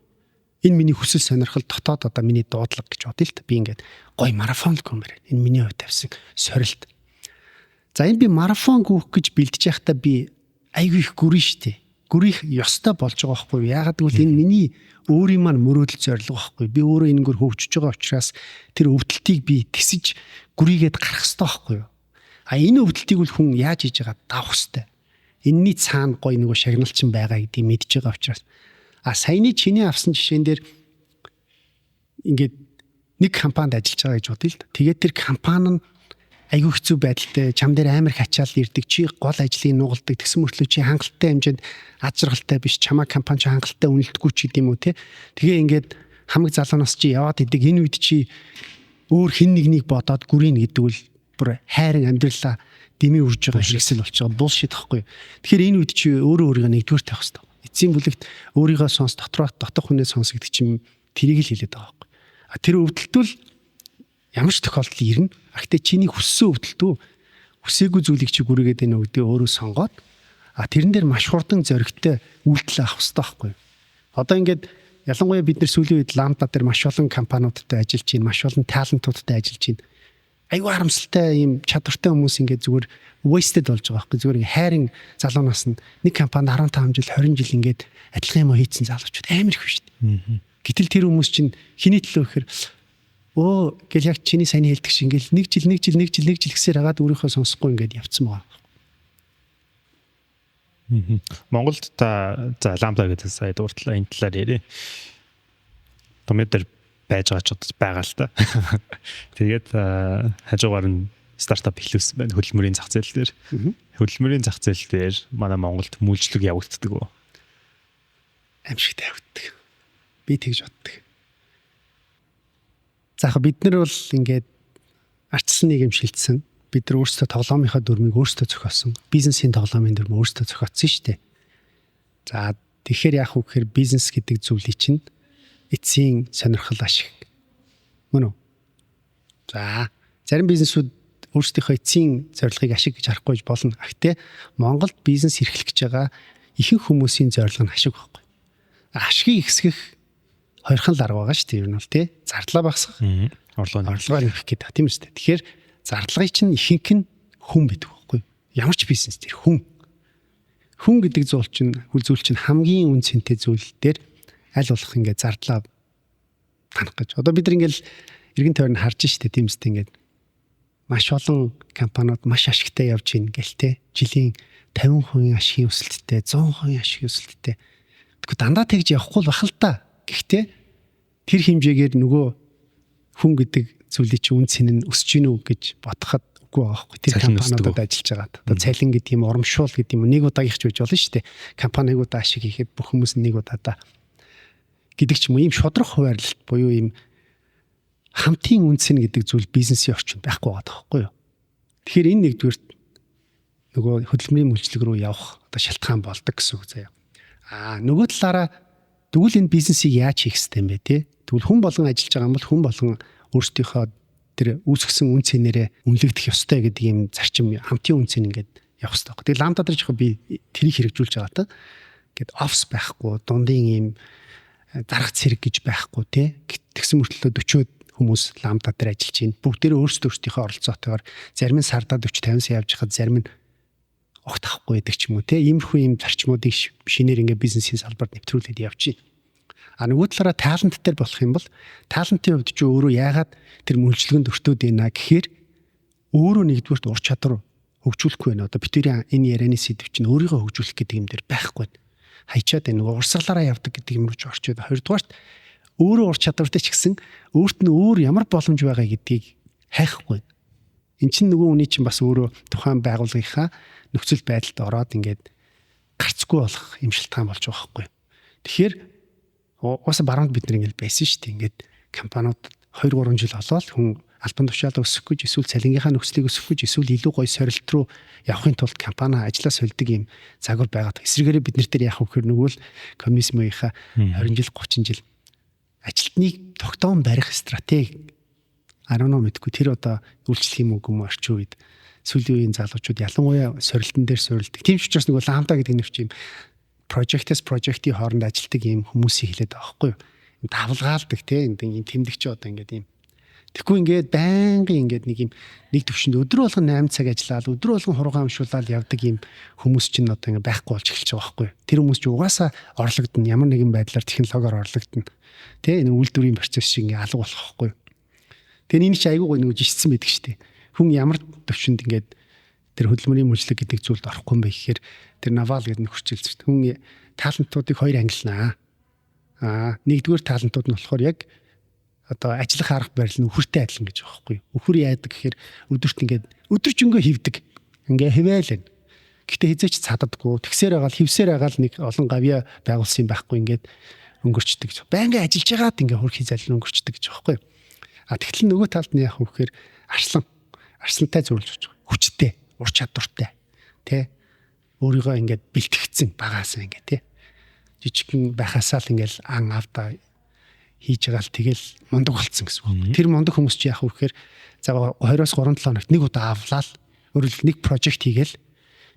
Энэ миний хүсэл сонирхол, дотоод одоо миний дуудлага гэж бодъё л та. Би ингээд гой марафон л гүмээр. Энэ миний хувьд тавьсан сорилт. За, энэ би марафон гүйх гэж бэлдэж байхдаа би айгүй их гүрэн штэ. Гүрих ёстой болж байгаа байхгүй юу? Яагаад гэвэл энэ миний өөрийн маань мөрөөдөл зорилго байхгүй. Би өөрөө энэгээр хөгжиж байгаа учраас тэр өвдөлтийг би тэсэж гүрийгээд гарах ёстой байхгүй юу? А энэ өвдөлтийг бол хүн яаж хийж байгаа давах ёстой. Энийний цаана гоё нөгөө шагналчин байгаа гэдгийг мэдж байгаа учраас. А саяны чиний авсан жишээн дээр ингээд нэг компанид ажиллаж байгаа гэж бодъё л да. Тэгээд тэр компани нь айгүй хэцүү байдалтай, чам дээр амар их ачаал ирдэг, чи гол ажлыг нугалдаг, тэгсэн мөртлөө чи хангалттай хэмжээнд аз жаргалтай биш, чамаа компани чи хангалттай үнэлдэггүй ч гэдэм үү те. Тэгээ ингээд хамаг залуунаас чи яваад идэг. Энэ үед чи өөр хэн нэгнийг бодоод гүрийн гэдэг үл бүр хайрын амьдралаа дэмий үрж байгаа хэрэгсэл болж байгаа, bullshit гэхгүй. Тэгэхээр энэ үед чи өөрөө өөрийгөө нэгдүгээр тавих хэрэгтэй. Эцсийн бүлэгт өөрийгөө сонс, дотроо дотох хүнээ сонс гэдэг чинь тэрийг л хэлээд байгаа байхгүй. А тэр өвдөлтөл ямар ч тохиолдолд ирнэ. А гэтээ чиний хүссэн өвдөлт үү, хүсээгүй зүйлийг чи гүрийгээд байна уу гэдгийг өөрөө сонгоод, а тэрэн дээр маш хурдан зоригтой үйлдэл авах хэрэгтэй байхгүй. Одоо ингээд ялангуяа бид нар сүүлийн үед Ламда дээр маш олон компаниудтай ажиллаж байна, маш олон talent уудтай ажиллаж байна. Айгүй харамсалтай ийм чадвартай хүмүүс ингээд зүгээр wasted болж байгаа байхгүй. Зүгээр ингээд хайрын залуу нас нь нэг компанид 15 жил, 20 жил ингээд адилхан юм хийцэн залуучууд амар их шүү дээ. Гэтэл тэр хүмүүс чинь хэний төлөө гэхээр өө гэл яг чиний саяны хэлдэг шиг ингээл нэг жил, нэг жил, нэг жил, нэг жил гэсээр хагаад өөрийнхөө сонсохгүй ингээд явцсан байгаа. Монголд та за Ламбда гэдэг сая дурдлаа, энэ талаар яриа. Томьёо дээр байж байгаа ч одоо байгаа л та. Тэгээд хажуугаар нь стартап эхлүүлсэн байна хөдөлмөрийн зах зээл дээр. Хөдөлмөрийн зах зээл дээр манай Монголд мүлжлэг явагддаг уу? Аимшигтай явагддаг. Би тэгж боддог. За яг бид нар бол ингээд ардчилсан нийгэм шилжсэн. Бид нар өөрсдөө тоглоомынхаа дүрмийг өөрсдөө зохиосон. Бизнесийн тоглоомын дүрмийг өөрсдөө зохиоцсон шүү дээ. За тэгэхээр яах вэ гэхээр бизнес гэдэг зүйлийг чинь эцсийн сонирхол ашиг. Мөн үү? За зарим бизнесүүд өөрсдийнхөө эцсийн зорилгыг ашиг гэж харахгүй болно. Гэхдээ Монголд бизнес эрхлэх гэж байгаа ихэнх хүмүүсийн зорилго нь ашиг байхгүй. Ашигыг ихсгэх хоёрхан л арга байгаа шүү дээ. Ер нь бол тий. Зардлаа багасгах, орлогоо нэмэх гэдэг тийм үстэй. Тэгэхээр зарлагын чинь ихэнх нь хүн байдаг байхгүй. Ямар ч бизнес дээр хүн. Хүн гэдэг зүйл чинь хүл зүйл чинь хамгийн үн цэнтэй зүйл дээр аль болох ингээд зардлаа танах гэж. Одоо бид нар ингээд эргэн тойрон харж штэ тийм үстэй ингээд маш олон компаниуд маш ашигтай явж гин гэл те. Жилийн 50% ашигын өсөлттэй, 100% ашигын өсөлттэй. Тэгэхгүй дандаа тэгж явахгүй л бах л та. Гэхдээ тэр хэмжээгээр нөгөө хүн гэдэг зүйлийн чинь үн цэн нь өсөж гинүү гэж бодоход үгүй байгаа байхгүй. Тэр компаниудад ажиллаж байгаа. Одоо цалин гэдэг юм, урамшуул гэдэг юм нэг удаагийнх ч байж болно шүү дээ. Компани нэг удаа ашиг хийхэд бүх хүмүүс нэг удаадаа гэдэг ч юм уу ийм шудрах хуваарлалт буюу ийм хамтын үн цэн гэдэг зүйл бизнесийн орчинд байхгүй байгаа байхгүй юу. Тэгэхээр энэ нэгдүгээр нөгөө хөдөлмөрийн мүлжлэг рүү явах одоо шалтгаан болдог гэсэн үг заяа. Аа нөгөө талаараа тэгвэл энэ бизнесийг яаж хийх ёстой юм бэ те? Тэгвэл хүн болгон ажиллаж байгаа юм бол хүн болгон өөрсдийнхөө тэр үүсгэсэн үн цэнээрээ үнэлэгдэх ёстой гэдэг ийм зарчим хамтын үн цэн ингээд явах ёстой. Тэгээ Ламбда дээр жоохон би тэрийг хэрэгжүүлж байгаа та. Ингээд офс байхгүй, дундын ийм дарга цэрэг гэж байхгүй те. Тэгсэн мөртлөө 40-од хүмүүс Ламбда дээр ажиллаж байна. Бүгдээрээ өөрсдөө өөрсдийнхөө оролцоотойгоор зарим нь сардаа 40 50 сая явж хахад зарим нь огт авахгүй байдаг ч юм уу те. Иймэрхүү ийм зарчмуудыг шинээр ингээд бизнесийн салбарт нэвтрүүлээд явж байна. А нөгөө талаараа талант дээр болох юм бол талантын хувьд чи өөрөө яагаад тэр мүлжлэгэнд өртөөд байна гэхээр өөрөө нэгдүгüрт ур чадвар хөгжүүлэхгүй байна. Одоо битүүрийн энэ ярианы сэдв чинь өөрийгөө хөгжүүлэх гэдэг юм дээр байхгүй. Хайчаад байна. Нөгөө урсгалаараа явдаг гэдэг юм руу ч орчод. Хоёрдугаарт өөрөө ур чадвартай ч гэсэн өөрт нь өөр ямар боломж байгаа гэдгийг хайхгүй. Эн чинь нөгөө хүний чинь бас өөрөө тухайн байгууллагынхаа нөхцөл байдалд ороод ингээд гарцгүй болох юм шалтгаан болж байгаа байхгүй. Тэгэхээр угаасаа баруунд бид нар ингээд байсан шүү дээ. Ингээд компаниуд 2 3 жил болоод хүн албан тушаалаа өсөх гэж эсвэл цалингийнхаа нөхцөлийг өсгөх гэж эсвэл илүү гоё сорилт руу явахын тулд компани ажлаа сольдог юм загвар байгаад. Эсрэгээрээ бид нар дээр яах вэ гэхээр нөгөө л коммунизм үеийнхаа 20 жил 30 жил ажилтныг тогтоон барих стратеги 10 мэдгүй тэр одоо үйлчлэх юм уу юм орчин үед сүүлийн үеийн залуучууд ялангуяа сорилтон дээр суурилдаг. Тийм ч учраас нөгөө ламбда гэдэг нэр чинь юм project-ээс project-ийн хооронд ажилтдаг ийм хүмүүсийг хэлээд байгаа байхгүй юу? Давлгаалдаг те энэ ийм тэмдэгч одоо ингээд ийм. Тэгэхгүй ингээд байнгын ингээд нэг юм нэг төвшөнд өдөр болгон 8 цаг ажиллаад өдөр болгон хурган амшуулаад явдаг ийм хүмүүс чинь одоо ингээд байхгүй болж эхэлж байгаа байхгүй юу? Тэр хүмүүс чинь угаасаа орлогдно. Ямар нэгэн байдлаар технологиор орлогдно. Тэ энэ үйлдвэрийн процесс шиг ингээд алга болох байхгүй юу? Тэгэхээр энэ чинь айгүй гоё нэг жишсэн байдаг шүү дээ. Хүн ямар төвшөнд ингээд тэр хөдөлмөрийн мүлжлэг гэдэг зүйлд орохгүй юм бэ гэхээр тэр Навал гэдэг нөхөр хэлсэн шүү дээ. Хүн талантуудыг хоёр ангилнаа. Аа нэгдүгээр талантууд нь болохоор яг одоо ажиллах арга барил нь үхэртэй адилхан гэж байгаа байхгүй юу. Үхэр яадаг гэхээр өдөрт ингээд өдөржингөө хивдэг. Ингээ хивээл байна. Гэхдээ хизээч цададаггүй. Тэгсээр агаал хивсээр агаал нэг олон гавья байгуулсан юм байхгүй ингээд өнгөрчдөг гэж. Байнгын ажиллаж байгаад ингээ хөрхи залин өнгөрчдөг гэж байгаа байхгүй юу. А тэгтэл нөгөө талд нь яах вэ гэхээр арслан. Арслантай зөвлөж байгаа. Хүчтэй, ур чадвартай. Тэ? Өөрийгөө ингээд бэлтгэцэн багаасаа ингээд тэ. Жижигхэн байхасаа л ингээд ан авда хийж байгаа л тэгэл мундаг болцсон гэсэн үг. Тэр мундаг хүмүүс чи яах вэ гэхээр за 2-оос 3 7 хоногт нэг удаа авлаа л өөрөлд нэг прожект хийгээл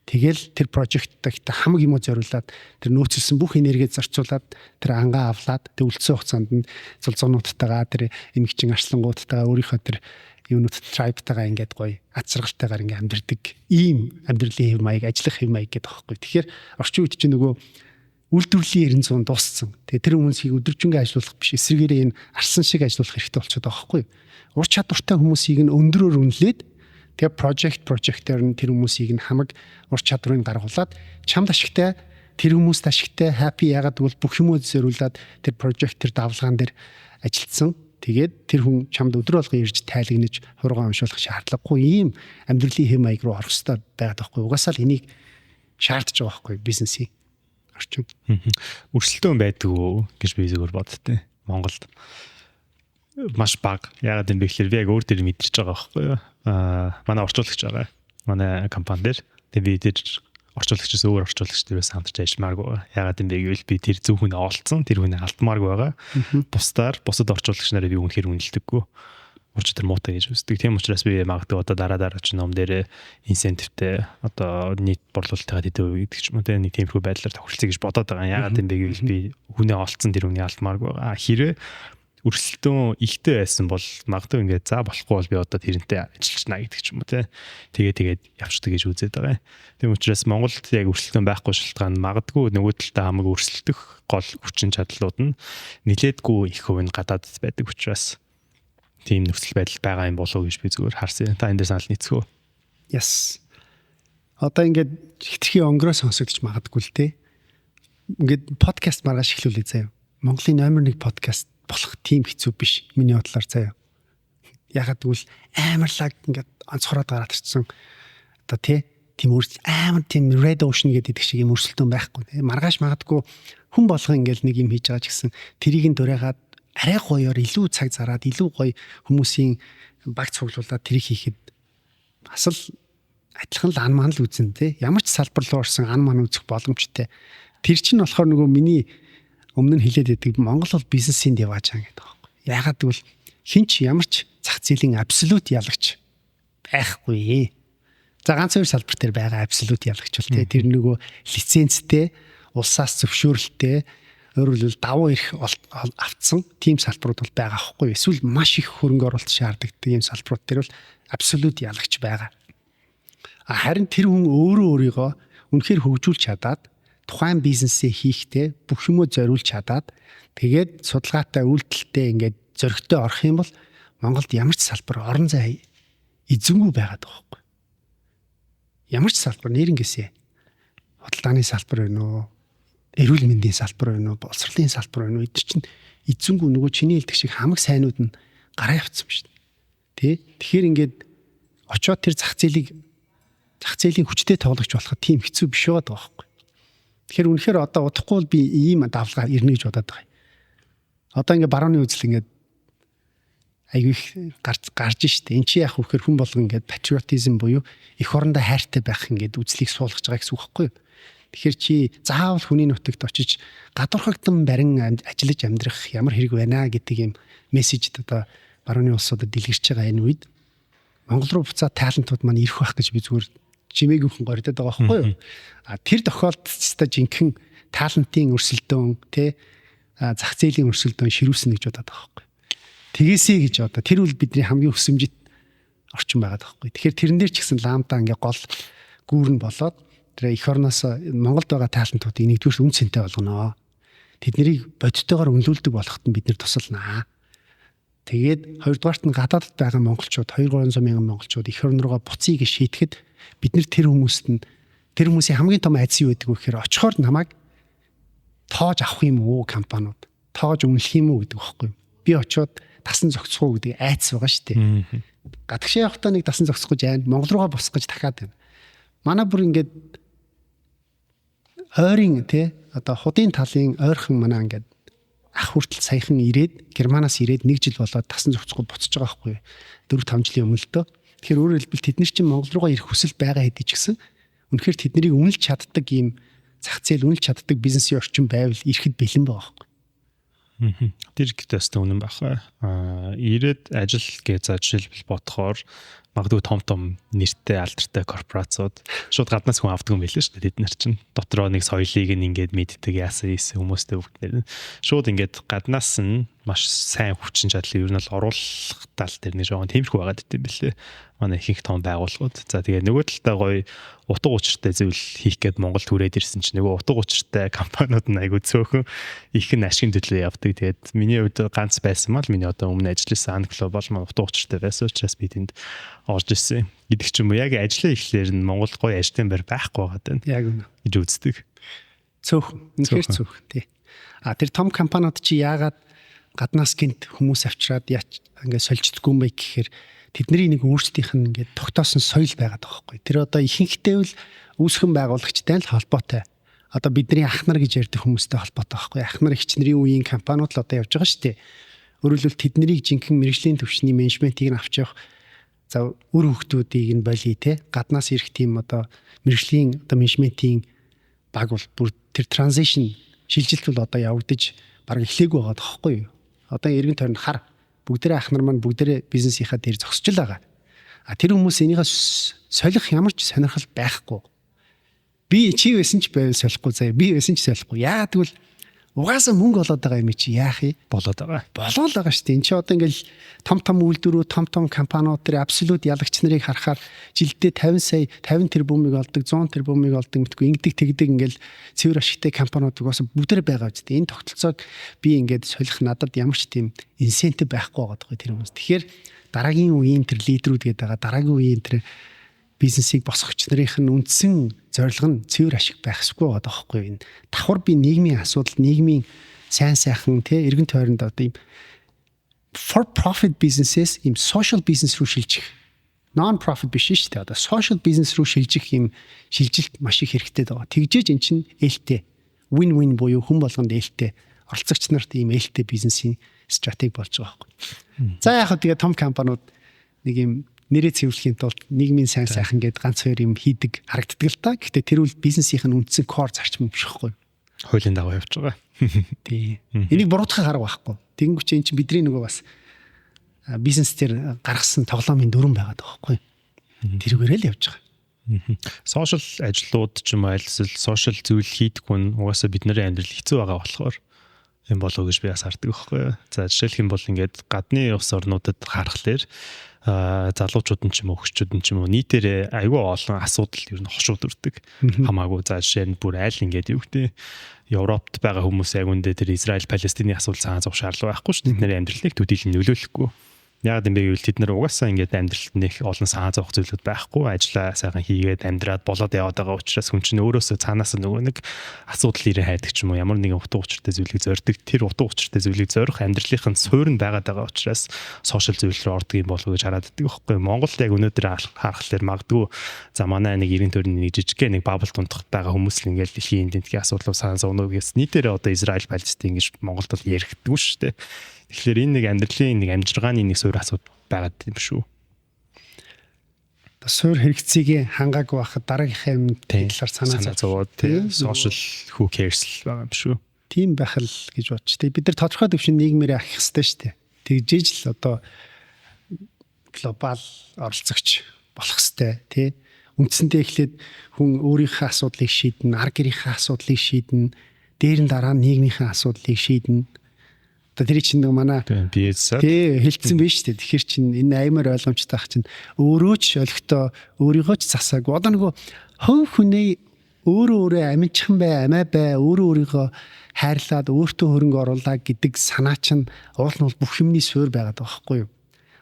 тэгэл тэр прожектт хамаг юм уу зориулаад тэр нөөцлсөн бүх энергийг зарцуулаад тэр ангаа авлаад тэр үлдсэн хугацаанд нь зулзуунуудтайгаа тэр эмгчин арслангуудтайгаа өөрийнхөө тэр юунууд tribe-тайгаа ингээд гоё ад жаргалтайгаар ингээд амьдардаг ийм амьдралын хэв маяг, ажиллах хэв маяг гэдэг байхгүй. Тэгэхээр орчин үед чинь нөгөө үйлдвэрлэлийн 900 дууссан. Тэгээ тэр хүмүүсийг өдөржингөө ажиллуулах биш, эсрэгээрээ энэ арсан шиг ажиллуулах хэрэгтэй болчиход байгаа байхгүй. Ур чадвартай хүмүүсийг нь өндөрөөр үнэлээд тэгээ project-ээр нь тэр хүмүүсийг нь хамаг ур чадварыг гаргуулад чамд ашигтай, тэр хүмүүст ашигтай, happy, ягаад гэвэл бүх юмөө зориулаад тэр project, тэр давлгаан дээр ажилласан. Тэгээд тэр хүн чамд өдөр болгон ирж тайлагнаж, хурган уншуулах шаардлагагүй ийм амьдралын хэв маяг руу орох хэрэгтэй байгаад байхгүй. Угаасаа л энийг шаардж байгаа байхгүй бизнесийн орчин. Өрсөлдөөн байдаг уу гэж би зүгээр боддتي. Монголд маш бага. Яагаад юм бэ гэхээр би яг өөр дээр мэдэрч байгаа байхгүй юу? Манай орчуулагч байгаа. Манай компани дээр. Тэгээ би тэр орчуулагчаас өөр орчуулагч дээрээс хамтарч ажилламааргүй. Яагаад юм бэ гэвэл би тэр зөв хүнээ олцсон, тэр хүнээ алдмааргүй байгаа. Бусдаар бусад орчуулагч нарыг би үнэхээр үнэлдэггүй. Ур чадвар муутай гэж үздэг. Тийм учраас би магадгүй одоо дараа дараа ч ном дээр incentive тэй, одоо нийт борлуулалтаа хэдэн хувь гэдэг ч юм уу, те, нэг тиймэрхүү байдлаар тохиролцъё гэж бодоод байгаа. Яагаад юм бэ гэвэл би хүнээ олцсон, тэр хүний алдмааргүй байгаа. Хэрвээ өрсөлдөөн ихтэй байсан бол магадгүй ингээд за болохгүй бол би одоо тэрнтэй ажиллачнаа гэдэг ч юм уу, те. Тэгээ тэгээд явцдаг гэж үзээд байгаа юм. Тийм учраас Монголд яг өрсөлдөөн байхгүй шалтгаан магадгүй нөгөө талдаа хамаг өрсөлдөх гол хүчин чадлууд нь нилээдгүй их хувь нь гадаадд байдаг учраас тийм нөхцөл байдал байгаа юм болов уу гэж би зүгээр харсан. Та энэ дээр санал нийцэх үү? Yes. Одоо ингээд хитрхи онгороо сонсогдож магадгүй л те. Ингээд подкаст маргааш эхлүүлээ заяа. Монголын номер 1 подкаст болох тийм хэцүү биш миний бодлоор заяа. Ягаад гэвэл амар лаг ингээд онцгороод гараад ирсэн. Одоо тий, тийм өрсөл, амар тийм red ocean гэдэг шиг юм өрсөлдөөн байхгүй. Маргааш магадгүй хүн болгон ингээд нэг юм хийж байгаа ч гэсэн тэрийг нь дуриагаад арай гоёор илүү цаг зараад, илүү гоё хүмүүсийн баг цуглуулад тэрийг хийхэд бас л адилхан л ан ман л үзэн тий. Ямар ч салбар руу орсон ан ман үзэх боломжтой. Тэр чинь болохоор нөгөө миний өмнө нь хэлээд байдаг Монгол бол бизнесийн деваажан гэдэг байхгүй. Яагаад гэвэл хэн ч ямар ч зах зээлийн absolute ялагч байхгүй. За, ганц хоёр салбар дээр байгаа absolute ялагч бол тий. Тэр нөгөө лицензтэй, улсаас зөвшөөрөлттэй, өөрөөр хэлбэл давуу эрх авцсан тийм салбарууд бол байгаа хгүй. Эсвэл маш их хөрөнгө оруулалт шаардлагатай ийм салбарууд дээр бол absolute ялагч байгаа. А харин тэр хүн өөрөө өөрийгөө үнэхээр хөгжүүлж чадаад, тухайн бизнесээ хийхдээ бүх юмөө зориулж чадаад, тэгээд судалгаатай, үйлдэлтэй, ингээд зоригтой орох юм бол Монголд ямар ч салбар орон зай эзэнгүй байгаад байгаа байхгүй. Ямар ч салбар нэрнгээсээ худалдааны салбар байна уу, эрүүл мэндийн салбар байна уу, боловсролын салбар байна уу, эдгээр чинь эзэнгүй. Нөгөө чиний хэлдэг шиг хамаг сайнууд нь гараа явцсан шүү дээ. Тэ? Тэгэхээр ингээд очоод тэр зах зээлийн хүчтэй тоглогч болоход тийм хэцүү биш байгаа байхгүй. Тэгэхээр үнэхээр одоо удахгүй бол би ийм давлгаа ирнэ гэж бодоод байгаа юм. Одоо ингээд барууны үзэл ингээд айгүй их гарч гарч штэ. Энд чи яах вэ гэхээр хүн болгон ингээд патриотизм буюу эх орондоо хайртай байх ингээд үзлийг суулгаж байгаа гэсэн үг байхгүй юу? Тэгэхээр чи заавал хүний нутагт очиж гадуурхагдан барин ажиллаж амьдрах ямар хэрэг байна гэдэг юм мессеж одоо барууны улсуудад дэлгэрч байгаа энэ үед Монгол руу буцаад talent ууд маань ирэх байх гэж би зүгээр чимээгүйхэн гордод байгаа байхгүй юу? А тэр тохиолдолд ч жинхэнэ talent ын өрсөлдөөн, тэ, зах зээлийн өрсөлдөөн ширүүснэ гэж бодоод байгаа байхгүй. Тэгээсэй гэж одоо тэр үл бидний хамгийн өсөмжит орчин байгаа байхгүй. Тэгэхээр тэрэн дээр ч гэсэн ламда ингээ гол гүүрэн болоод тэр эх орноос Монголд байгаа talent уудыг нэгдүгээр үн цэнтэй болгоно. Тэднийг бодтойгоор үнэлүүлдэг болоход нь бид нэр тусалнаа. Тэгээд хоёрдугаарт нь гадаадд байгаа монголчууд, 2 300 мянган монголчууд эх орн руугаа буцъя гэж шийдэхэд бид нэр тэр хүмүүст нь, тэр хүмүүсийн хамгийн том айдас юу гэдэг вэ гэхээр очихоор намайг тоож авах юм уу, компаниуд тоож үнэлэх юм уу гэдэг байхгүй. Би очиод дасан зогцох уу гэдэг айдас байгаа шүү дээ. Гадагшаа явахдаа нэг дасан зогсох гэж айн, Монгол руугаа босох гэж дахиад байна. Манай бүр ингээд ойрын, тий, одоо худын талын ойрхон манай ингээд ах хүртэл саяхан ирээд, Германаас ирээд нэг жил болоод дасан зогцохгүй буцаж байгаа байхгүй, 4 5 жилийн өмнө л дөө. Тэгэхээр өөрөөр хэлбэл тэд нар чинь Монгол руугаа ирэх хүсэл байгаа хэдий ч гэсэн үнэхээр тэднийг үнэлж чаддаг ийм зах зээл, үнэлж чаддаг бизнесийн орчин байвал ирэхэд бэлэн байгаа байхгүй. Тэр ихтэй өстө үнэн байх. Аа, ирээд ажил гэж за жишээлбэл бодохоор Магадгүй том том нэртэй алдартай корпорациуд шууд гаднаас хүн авдаг юм билээ шүү дээ. Тэд нар чинь дотроо нэг соёлыг нь ингээд мэддэг, яасан ийсэн хүмүүстэй бүгд нэр. Шууд ингээд гаднаас нь маш сайн хүчин чадлыг ер нь бол оруулах тал дээр нэг жоохон тиймэрхүү байгаад байт юм билээ. Манай ихэнх том байгууллагууд. За тэгээ нөгөө талдаа гоё утга учиртай зүйл хийх гээд Монгол түрээд ирсэн чинь нөгөө утга учиртай компаниуд нь айгүй цөөхөн их нь ашигын төлөө явдаг. Тэгээд миний хувьд ганц байсан мал миний одоо өмнө ажилласан Global маань утга учиртай байсан учраас би тэнд орж ирсэн гэдэг ч юм уу. Яг ажлаа эхлэхээр нь Монгол гоё ажлын байр байхгүй байгаа даа. Яг үнэ. Гэж үздэг. Цөөхөн. Үнэхээр цөөхөн тий. А тэр том компаниуд чи яагаад гаднаас гинт хүмүүс авчираад яач ингээд сольждгүй юм бэ гэхээр тэдний нэг өөрсдийнх нь ингээд тогтоосон соёл байгаад байгаа байхгүй. Тэр одоо ихэнхдээ л үүсгэн байгуулагчтай л холбоотой. Одоо бидний ах нар гэж ярьдаг хүмүүстэй холбоотой байхгүй. Ах нар эгч нарын үеийн компаниуд л одоо явж байгаа шүү дээ. Өөрөөр хэлбэл тэднийг жинхэнэ мэргэжлийн түвшний менежментийг нь авч явах за үр хөвгтүүдийг нь болий те. Гаднаас ирэх тийм одоо мэргэжлийн одоо менежментийн баг бол бүр тэр transition шилжилт бол одоо явагдаж баг эхлээгүй байгаа байхгүй юу? Одоо эргэн тойронд хар бүгдээрээ ах нар маань бүгдээрээ бизнесийнхаа дээр зогсож л байгаа. А тэр хүмүүс энийгээ солих ямар ч сонирхол байхгүй. Би чи байсан ч байвал солихгүй заяа. Би байсан ч солихгүй. Яагаад гэвэл угаасаа мөнгө олоод байгаа юм чи яах юм? Болоод байгаа. Болоод байгаа шүү дээ. Энд чи одоо ингээл том том үйлдвэрүүд, том том компаниуд тэр абсолют ялагч нарыг харахаар жилдээ 50 сая, 50 тэрбумыг олдог, 100 тэрбумыг олдог мэдгүй ингэдэг тэгдэг ингээл цэвэр ашигтай компаниуд угаасаа бүгдээр байгаа үст. Энэ тогтолцоог би ингээд солих надад ямар ч тийм incentive байхгүй байгаа даа тэр хүмүүс. Тэгэхээр дараагийн үеийн тэр лидерүүд гэдэг байгаа, дараагийн үеийн тэр бизнесийг босгогч нарын нь үндсэн зорилго нь цэвэр ашиг байх ёсгүй байгаа байхгүй юу? Энэ давхар би нийгмийн асуудал, нийгмийн сайн сайхан тэ эргэн тойронд одоо ийм for profit businesses ийм social business руу шилжих, non profit биш шүү дээ. Одоо social business руу шилжих ийм шилжилт маш их хэрэгтэй байгаа. Тэгжээж эн чинь ээлтэй win win буюу хүн болгонд ээлтэй, оролцогч нарт ийм ээлтэй бизнесийн стратеги болж байгаа байхгүй. За яг хөө тэгээ том компаниуд нэг ийм нэрээ цэвэрлэхийн тулд нийгмийн сайн сайхан гээд ганц хоёр юм хийдэг харагддаг л та. Гэхдээ тэр үл бизнесийн үндсэн core зарчим биш байхгүй. Хуулийн дагуу явж байгаа. Тий. Энийг буруутгах арга байхгүй. Тэгэнгүүт чинь эн чинь бидний нөгөө бас бизнес дээр гаргасан тоглоомын дүрэн байгаад байгаа байхгүй. Тэрүүгээрээ л явж байгаа. Social ажлууд ч юм уу аль эсвэл social зүйл хийдэггүй нь угаасаа бидний амьдрал хэцүү байгаа болохоор юм болов гэж би бас хардаг байхгүй юу. За жишээлх юм бол ингээд гадны улс орнуудад харахлаар залуучууд нь ч юм уу өгчүүд нь ч юм уу нийтээрээ айгүй олон асуудал ер нь хошууд өрдөг. Хамаагүй за жишээ нь бүр айл ингээд юу гэдэг Европт байгаа хүмүүс яг үндэ тэр Израиль Палестины асуудал цаана зовх шаардлага байхгүй шүү. Тэдний амьдралыг төдийлөн нөлөөлөхгүй. Яг юм бэ гэвэл тэд нар угаасаа ингээд амьдралд нэх олон санаа зовх зүйлүүд байхгүй, ажиллаа сайхан хийгээд амьдраад болоод яваад байгаа учраас хүн чинь өөрөөсөө цаанаас нөгөө нэг асуудал ирээ хайдаг ч юм уу ямар нэгэн утга учиртай зүйлийг зорддог. Тэр утга учиртай зүйлийг зорих амьдралынх нь суурь нь байгаад байгаа учраас social зүйл рүү ордог юм болов уу гэж хараад байдаг байхгүй. Монголд яг өнөөдөр харахлаар магадгүй за манай нэг 90 тойрны нэг жижигхэн нэг bubble дундах байгаа хүмүүс л ингээд дэлхийн эндийн асуудлууд санаа зовно гэсэн нийтээрээ одоо Израиль Палестин гэж Монголд бол яригддаггүй шүү дээ. Тэгэхээр энэ нэг амьдралын нэг амжиргааны нэг суурь асуудал байгаад юм шүү. Суурь хэрэгцээгээ хангаагүй байхад дараагийнхаа юм талаар санаа зовоод тий social who cares л байгаа юм шүү. Тийм байх л гэж бодч. Тэг бид нар тодорхой төвшөнд нийгмээрээ ахих хэрэгтэй шүү дээ. Тэгжээж л одоо глобал оролцогч болох хэрэгтэй тий. Үндсэндээ эхлээд хүн өөрийнхөө асуудлыг шийднэ, ар гэрийнхээ асуудлыг шийднэ, дээр нь дараа нь нийгмийнхээ асуудлыг шийднэ. Одоо тэр чинь нэг манай тий хэлсэн биш үү. Тэгэхээр чинь энэ аймар ойлгомжтой ах чинь өөрөө ч олигтой өөрийгөө ч засаагүй. Одоо нөгөө хувь хүнээ өөрөө өөрөө аминчхан бай, амиа бай, өөрөө өөрийгөө хайрлаад өөртөө хөрөнгө оруулаа гэдэг санаа чинь уул нь бол бүх юмны суурь байгаад байгаа байхгүй юу?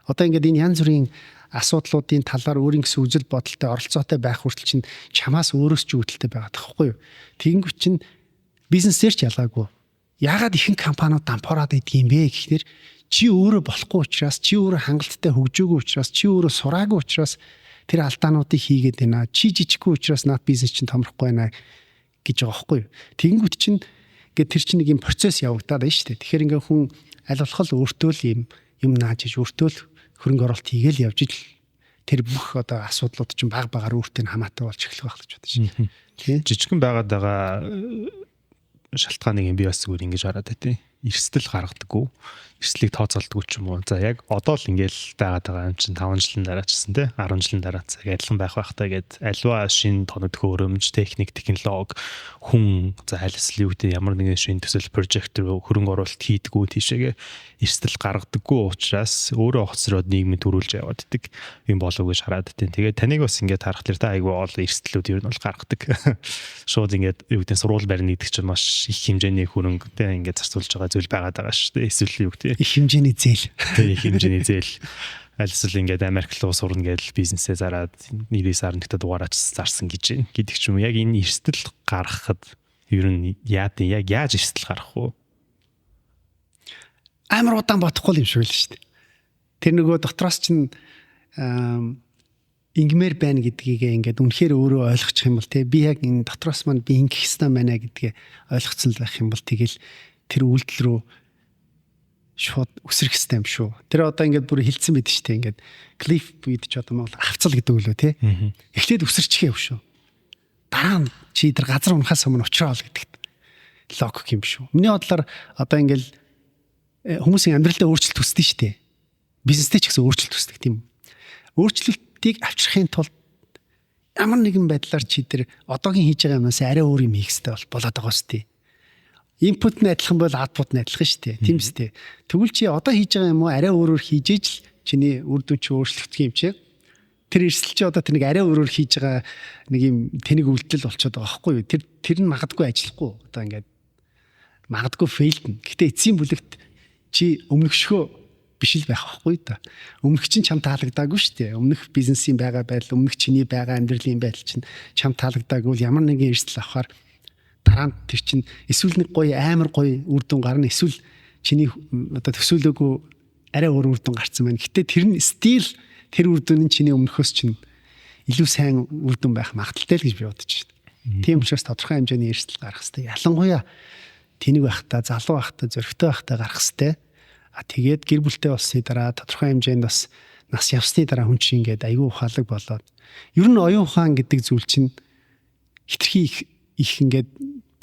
Одоо ингээд энэ янз бүрийн асуудлуудын талаар өөрийн гэсэн үзэл бодолтой оролцоотой байх хүртэл чинь чамаас өөрөөс ч үүдэлтэй байгаад байгаа байхгүй юу? Тэгэнгүүт чинь бизнесээр ч ялгаагүй. Яагаад ихэнх компаниуд дампуураад идэх юм бэ гэхлээр чи өөрөө болохгүй учраас, чи өөрөө хангалттай хөгжөөгүй учраас, чи өөрөө сураагүй учраас тэр алдаануудыг хийгээд байна. Чи жижиггүй учраас наад бизнес чинь томрохгүй байна гэж байгаа байхгүй юу? Тэгэнгүүт чинь ингээд тэр чинь нэг юм процесс явагдаад байна шүү дээ. Тэгэхээр ингээд хүн аль болох л өөртөө л юм юм нааж иж өөртөө л хөрөнгө оруулалт хийгээл явж ил тэр бүх одоо асуудлууд чинь баг багаар өөртөө нь хамаатай болж эхлэх байх гэж бодож байна. Тий. Жижигхэн байгаад байгаа шалтгааныг юм би бас зүгээр ингэж хараад байт. Эрсдэл гаргадаггүй, эрсдлийг тооцоолдоггүй ч юм уу. За яг одоо л ингээл байгаад байгаа юм чинь 5 жилийн дараа ч гэсэн те 10 жилийн дараа цаг адилхан байх байхтай гэд альва шинэ тоног төхөөрөмж, техник, технологи, хүн за аль эсвэл юу гэдэг ямар нэгэн шинэ төсөл project руу хөрөнгө оруулалт хийдгүү, тийшээгээ эрсдэл гаргадаггүй учраас өөрөө хоцроод нийгмийн төрүүлж яваад идэг юм болов гэж хараад тийм. Тэгээд таныг бас ингээд харах тэр та айгүй олон эрсдлүүд ер нь бол гаргадаг. Шууд ингээд юу гэдэг сургууль барина гэдэг чинь маш их хэмжээний хөрөнгө те ингээд зарцуулж байгаа зүйл байгаад байгаа шүү дээ. Эсвэл юу гэдэг их хэмжээний зээл. Тэг их хэмжээний зээл. Аль эсвэл ингээд Америк руу сурна гэж бизнесээ зараад 99.1 дугаараач зарсан гэж байна гэдэг ч юм уу. Яг энэ эрсдэл гаргахад ер нь яад яг яаж эрсдэл гаргах вэ? Амар удаан бодохгүй юм шиг л шүү дээ. Тэр нөгөө дотроос чинь ингэмээр байна гэдгийг ингээд үнэхээр өөрөө ойлгочих юм бол те би яг энэ дотроос маань би ингэх ёстой байна гэдгээ ойлгоцсон л байх юм бол тэгэл тэр үйлдэл рүү шууд өсрөх ёстой юм шүү. Тэр одоо ингээд бүр хилцсэн байд шүү дээ. Ингээд cliff гэдэг ч одоо Монгол хавцал гэдэг үлээ те. Эхлээд өсөрчихээ юм шүү. Дараа нь чи тэр газар унахаас өмнө учраа ол гэдэгт логик юм шүү. Миний бодлоор одоо ингээд хүмүүсийн амьдралдаа өөрчлөлт төсдөг шүү дээ. Бизнестэй ч гэсэн өөрчлөлт төсдөг тийм үү. Өөрчлөлтийг авчрахын тулд ямар нэгэн байдлаар чи тэр одоогийн хийж байгаа юмнаас арай өөр юм хийх хэрэгтэй болоод байгаа шүү дээ. Input нь адилхан бол output нь адилхан шүү дээ. Тийм үстэй. Тэгвэл чи одоо хийж байгаа юм уу арай өөрөөр хийж ижил чиний үр дүн чи өөрчлөгдөх юм чи. Тэр эрсдэл чи одоо тэр нэг арай өөрөөр хийж байгаа нэг юм тэнэг үйлдэл болчиход байгаа байхгүй юу? Тэр нь магадгүй ажиллахгүй. Одоо ингээд магадгүй failed. Гэтэ эцсийн бүлэгт чи өмнөхшгөө биш л байх байхгүй да. Өмнөх чинь чам таалагдаагүй шүү дээ. Өмнөх бизнесийн байгаа байдал, өмнөх чиний байгаа амьдралын байдал чинь чам таалагдаагүй бол ямар нэгэн эрсдэл авахар дараа нь тэр чинь эсвэл нэг гоё амар гоё үр дүн гарна, эсвэл чиний одоо төсөөлөөгүй арай өөр үр дүн гарцсан байна. Гэтэ тэр нь still тэр үр дүн нь чиний өмнөхөөс чинь илүү сайн үр дүн байх магадлалтай л гэж би бодож байна. Тийм учраас тодорхой хэмжээний эрсдэл гаргах хэрэгтэй. Ялангуяа тэнэг байхдаа, залуу байхдаа, зөрөгтэй байхдаа гаргах хэрэгтэй. А тэгээд гэр бүлтэй болсны дараа тодорхой хэмжээнд бас нас явсны дараа хүн чинь ингээд айгүй ухаалаг болоод ер нь оюун ухаан гэдэг зүйл чинь хитрхи их их ингээд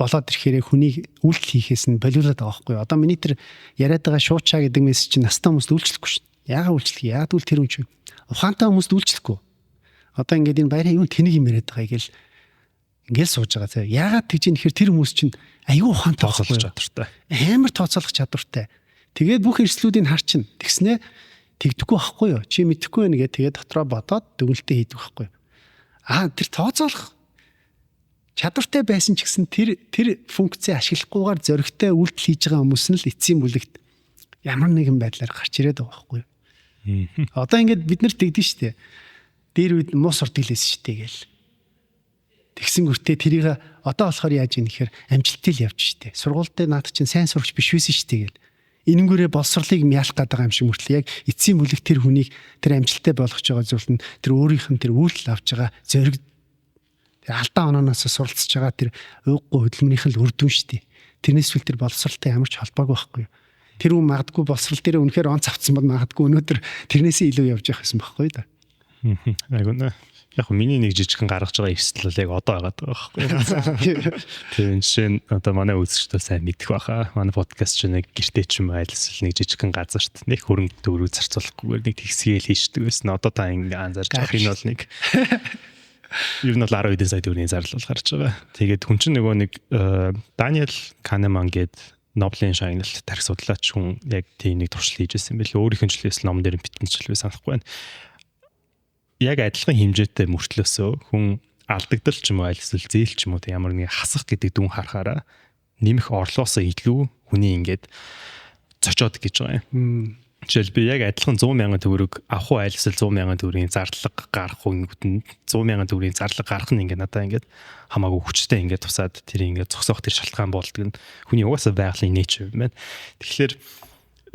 болоод ирэхээрээ хүнийг үйлдэл хийхээс нь болиулаад байгаа байхгүй юу. Одоо миний тэр яриад байгаа шуучаа гэдэг мессеж чинь настай хүмүүст үйлчлэхгүй шин. Яагаад үйлчлэх? Яагаад үл тэр хүн чинь ухаантай хүмүүст үйлчлэхгүй. Одоо ингээд энэ баярын юу тэнэг юм яриад байгаа гэл ингээл сууж байгаа заяа. Яагаад тэгж юм гэхээр тэр хүмүүс чинь айгүй ухаантай тооцоолох чадвартай. Амар тооцоолох чадвартай. Тэгээд бүх эрсдлүүдийг харчин. Тэгснэ тэгдэхгүй байхгүй юу? Чи мэдэхгүй байна гэ тэгээд дотроо бодоод дүгнэлтээ хийдэг байхгүй юу? Аа тэр тооцоолох чадвартай байсан ч гэсэн тэр функцийг ашиглахгүйгээр зоригтой үйлдэл хийж байгаа хүмүүс нь л эцсийн бүлэгт ямар нэгэн байдлаар гарч ирээд байгаа байхгүй юу? Одоо ингээд бид нар тэгдэж штэ. Дээр үед муу сурдаг л байсан штэ гээл. Тэгсэн гүртээ тэрийг одоо болохоор яаж юм гэхээр амжилттай л явж штэ. Сургуультай наад чинь сайн сурагч биш байсан штэ гээл. Энэнгүүрээ боловсролыг ялах гээд байгаа юм шиг мөртлөө яг эцсийн бүлэг тэр хүнийг тэр амжилттай болгож байгаа зүйл нь тэр өөрийнх нь тэр үйлдэл авч байгаа зориг, тэр алдаа ононоос суралцж байгаа тэр ууггүй хөдөлмөрийнх нь л үр дүн шүү дээ. Тэрнээс үл тэр боловсролтой ямар ч холбоогүй байхгүй юу. Тэр хүн магадгүй боловсрол дээр үнэхээр онц авцсан бол магадгүй өнөөдөр тэрнээсээ илүү явж явах гэсэн байхгүй да. Айгуу нэ. Яг миний нэг жижигхэн гаргаж байгаа эрсдэл бол яг одоо байгаад байгаа байхгүй. Тэр жишээ нь одоо манай үзэгчдээ сайн мэдэх байхаа. Манай подкаст чинь нэг гэртээ ч юм айл эсвэл нэг жижигхэн газарт нэг хөрөнгө төгрөг зарцуулахгүйгээр нэг тэгсгээл хийждэг байсан. Одоо та ингэ анзаарч байгаа энэ бол нэг ер нь бол 10 сая төгрөгийн зарлал гарч байгаа. Тэгээд хүн чинь нөгөө нэг Даниэл Канеман гээд Нобелийн шагналт тарих судлаач хүн яг тийм нэг туршил хийж байсан юм бэл. Өөрийнх нь жилээс ном дээр битэн жил санахгүй байна. Яг адилхан хэмжээтэй мөртлөөсөө хүн алдагдал ч юм уу аль эсвэл зээл ч юм уу ямар нэг хасах гэдэг дүн харахаараа нэмэх орлоосоо илүү хүний ингээд цочоод гэж байгаа юм. Жишээл би яг адилхан 100 мянган төгрөг авах уу аль эсвэл 100 мянган төгрөгийн зарлага гарах уу ингэдэг нь 100 мянган төгрөгийн зарлага гарах нь ингээд надаа ингээд хамаагүй хүчтэй ингээд тусаад тэр ингээд зогсоох тэр шалтгаан болдог нь хүний угаасаа байгалийн nature юм байна. Тэгэхээр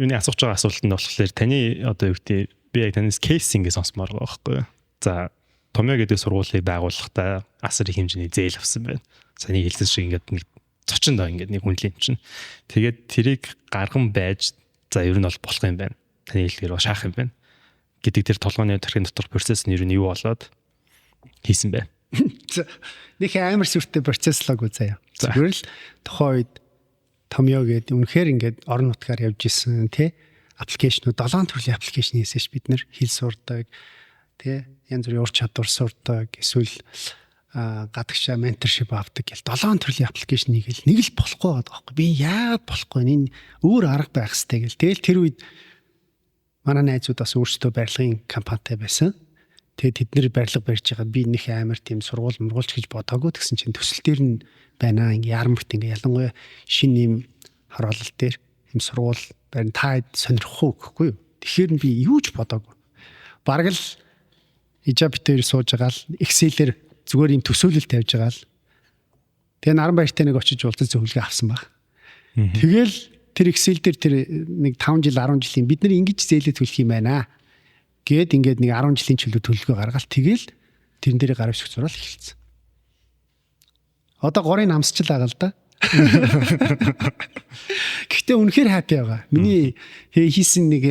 юуны асууж байгаа асуулт нь болохоор таны одоо юу гэдэг би яг танаас кейс ингээд сонсомоор байгаа байхгүй юу? За Томьёо гэдэг сургуулийг байгуулахдаа асар их хэмжээний зээл авсан байна. Саяны хэлсэн шиг ингээд нэг зочиндоо ингээд нэг хүнлийн чинь. Тэгээд тэрийг гарган байж за ер нь бол болох юм байна. Таны хэлдгээр шаах юм байна гэдэг тэр толгойн тархин доторх процесс нь ер нь юу болоод хийсэн бэ? Нэг амар сүртэй процесс лаагүй заяа. Зүгээр л тухайн үед Томьёо гээд үнэхээр ингээд орон нутгаар явж исэн, тий, application ууд, 7 төрлийн application хийсэн ш бид нэр хэл сурдаг, тий, янз бүрийн ур чадвар сурдаг, эсвэл гадагшаа mentorship авдаг гэл 7 төрлийн application хийгээл нэг л болохгүй байгаа байхгүй. Би яагаад болохгүй, энэ өөр арга байх хэрэгтэй гэл. Тэгэл тэр үед манай найзууд бас өөрсдөө барилгын компанитай байсан. Тэгээд тэд нэр барилга барьж байгаа, би нэг амар тийм сургууль мургуулч гэж бодоагүй, тэгсэн чинь төсөл дээр нь байна. Ингээ яармагт ингээ ялангуяа шинэ юм хороолол дээр юм сургууль барин, та сонирхох уу гэхгүй юу. Тэгэхээр би юу ч бодоагүй. Бараг л ижа битээр сууж байгаа л Excel-ээр зүгээр юм төсөөлөл тавьж байгаа л. Тэгээ наран баяртай нэг очиж уулзаж зөвлөгөө авсан баг. Тэгэл тэр Excel дээр тэр нэг 5 жил, 10 жилийн бид нар ингэж зээлээ төлөх юм байна. Гээд ингээд нэг 10 жилийн чөлөө төлөвлөгөө гаргаал, тэгэл тэрэн дээр гар өсөх зураал эхэлсэн. Одоо горыг амсчил байгаа л да. Гэхдээ үнэхээр happy байгаа. Миний хийсэн нэг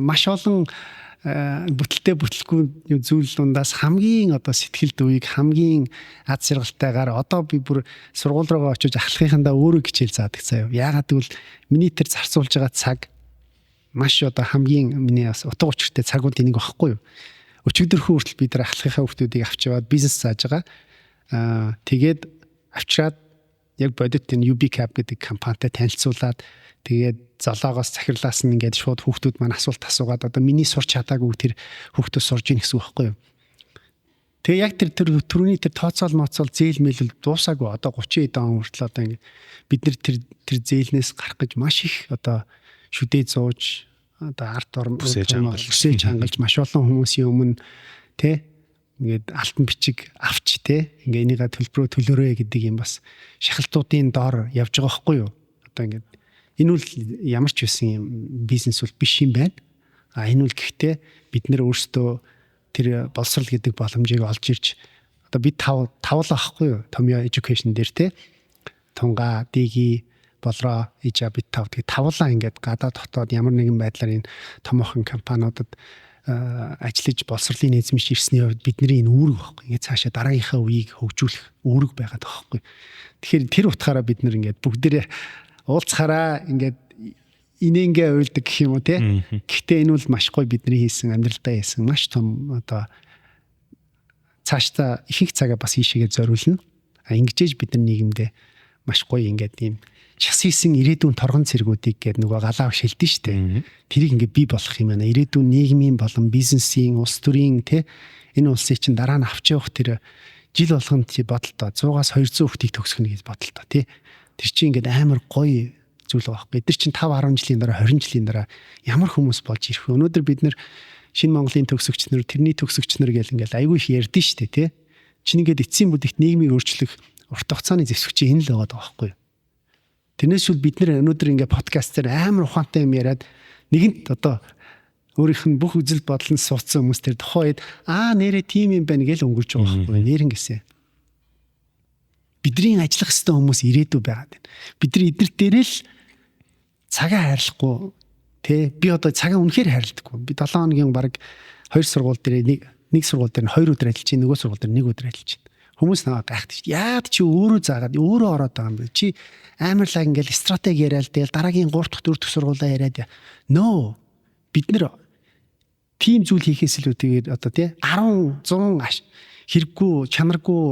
маш олон бүтэлтэй бүтлгүй зүйл дундаас хамгийн одоо сэтгэл дүйг, хамгийн ад жаргалтайгаар одоо би бүр сургууль руугаа очиж ахлахынхандаа өөрөө хичээл заадаг заяа. Яагаад гэвэл миний тэр зарцуулж байгаа цаг маш одоо хамгийн миний бас утга учиртай цагуудын нэг багхгүй юу. Өчигдөрхөн хүртэл бид нар ахлахынхаа хүмүүсийг авч яваад бизнес зааж байгаа. Тэгээд авчираад яг бодит энэ UB Cap гэдэг компанитай танилцуулаад, тэгээд золоогоос захирлаас нь ингээд шууд хүүхдүүд маань асуулт асуугаад, одоо миний сурч чадаагүй тэр хүүхдүүд сурж ийн гэсэн үг байхгүй юу. Тэгээ яг тэр тэр түрүүний тэр тооцоол моцоол, зээл мэлэл дуусаагүй, одоо 30 хэд он хүртэл одоо ингээд бид нар тэр тэр зээлнээс гарах гэж маш их одоо шүдээ зууж, одоо арт орон бүсээж хангалж, маш олон хүмүүсийн өмнө тэ ингээд алтан бичиг авч, тэ ингээ энийга төлбөрөө төлөөрэй гэдэг юм бас шахалтуудын доор явж байгаа байхгүй юу. Одоо ингээд энэ үл ямар ч байсан юм бизнес бол биш юм байна. А энэ үл гэхдээ бид нэр өөрсдөө тэр боловсрал гэдэг боломжийг олж ирж, одоо бид тав тавлаа ахгүй юу. Томьёо Education дээр те Тунга, Диги, Болроо, Ижа, бид тав, тэгээ тавлаа ингээд гадаа дотоод ямар нэгэн байдлаар энэ томоохон компаниудад ажиллаж боловсролын эзэмш ирсний хувьд бидний энэ үүрэг байхгүй. Ингээд цаашаа дараагийнхаа үеийг хөгжүүлэх үүрэг байгаад байгаа байхгүй. Тэгэхээр тэр утгаараа бид нар ингээд бүгдээрээ уулзахаараа ингээд инeenгээ уйлдаг гэх юм уу те. Гэхдээ энэ бол маш гоё, бидний хийсэн, амьдралдаа хийсэн маш том одоо цаашдаа ихэнх цагаа бас ийшээгээ зориулна. А ингэжээж бид нар нийгэмдээ маш гоё ингээд ийм шас хийсэн ирээдүйн торгон цэргүүдийг гээд нөгөө галаа шилдэн штэ. Тэрийг ингээд бий болох юм байна. Ирээдүйн нийгмийн болон бизнесийн, улс төрийн те энэ улсыг чинь дараа нь авч явах тэр жил болгонд чи бодолтой 100-аас 200 хүүхдийг төгсгөнө гэж бодолтой тий. Тэр чинь ингээд амар гоё зүйл байгаа байхгүй. Тэр чинь 5 10 жилийн дараа, 20 жилийн дараа ямар хүмүүс болж ирэх вэ? Өнөөдөр бид нэр шинэ Монголын төгсөгч нар, тэрний төгсөгч нар гэл ингээл айгүй их ярьдэн штэ тий. Чинь ингээд эцсийн бүдэгт нийгмийг өөрчлөх урт хугацааны зэвсэг чинь энэ л байгаа байхгүй. Тэрнээс үл бид нэр өнөөдөр ингээд подкаст дээр амар ухаантай юм яриад, нэгэнт одоо өөрийнх нь бүх үзэл бодол нь суудсан хүмүүс тэр тухайн үед аа нэрээ тийм юм байна гэж өнгөрч байгаа байхгүй, нэрнгээсээ. Бидний ажиллах ёстой хүмүүс ирээдүй байгаад байна. Бид нар эднэр дээрээ л цагаа хайрлахгүй тэ, би одоо цагаа үнэхээр хайрладаггүй. Би 7 хоногийн баг хоёр сургууль дээр, нэг сургууль дээр нь 2 өдөр ажиллаж чинь, нөгөө сургууль дээр 1 өдөр ажиллаж чинь. Хүмүүс наваа гайхдаг шүү. Яад чи өөрөө заагаад өөрөө ороод байгаа юм бэ? Чи амар лаг ингээл стратеги яриад тэгэл дараагийн 3 дахь 4 дахь сургуулаа яриад. No. Бид нэр тийм зүйл хийхээс илүү тэгээд одоо тий 10 100 хэрэггүй чанаргүй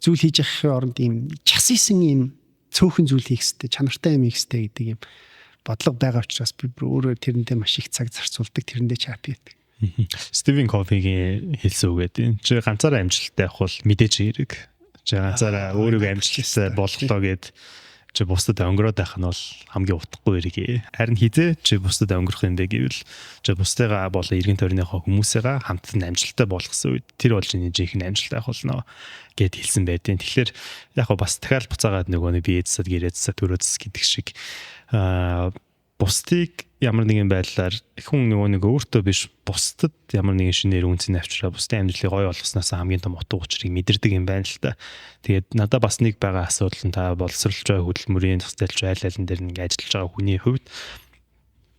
зүйл хийж явахын оронд ийм час исэн ийм цөөхөн зүйл хийх хэрэгтэй, чанартай юм хийх хэрэгтэй гэдэг юм бодлого байгаа учраас би өөрөө тэрэндээ маш их цаг зарцуулдаг, тэрэндээ ч happy байдаг. Стивен Кофигийн хэлсэн үг гэдэг. Чи ганцаараа амжилттай явах бол мэдээж хэрэг. Чи ганцаараа өөрийгөө амжилттай болголоо гэд чи бусдад өнгөрөөд байх нь бол хамгийн утгагүй хэрэг. Харин хизээ чи бусдад өнгөрөх юм бэ гэвэл чи бусдыгаа болон эргэн тойрныхоо хүмүүсээгаа хамтан амжилттай болгосон үед тэр бол чиний жинхэнэ амжилт авах болно гэд хэлсэн байдیں۔ Тэгэхээр яг го бас дахиад буцаагаад нөгөө нэг бие засаад, гэрээ засаад, төрөө зас гэдэг шиг бусдыг ямар нэгэн байдлаар хүн нөгөө нэг өөртөө биш бусдад ямар нэгэн шинээр үнцний авчраа бусдын амьдралыг гоё болгосноос хамгийн том утга учирыг мэдэрдэг юм байна л та. Тэгээд надад бас нэг байгаа асуудал нь та боловсролж байгаа хөдөлмөрийн зах зээлч айл айлан дээр нэг ажиллаж байгаа хүний хувьд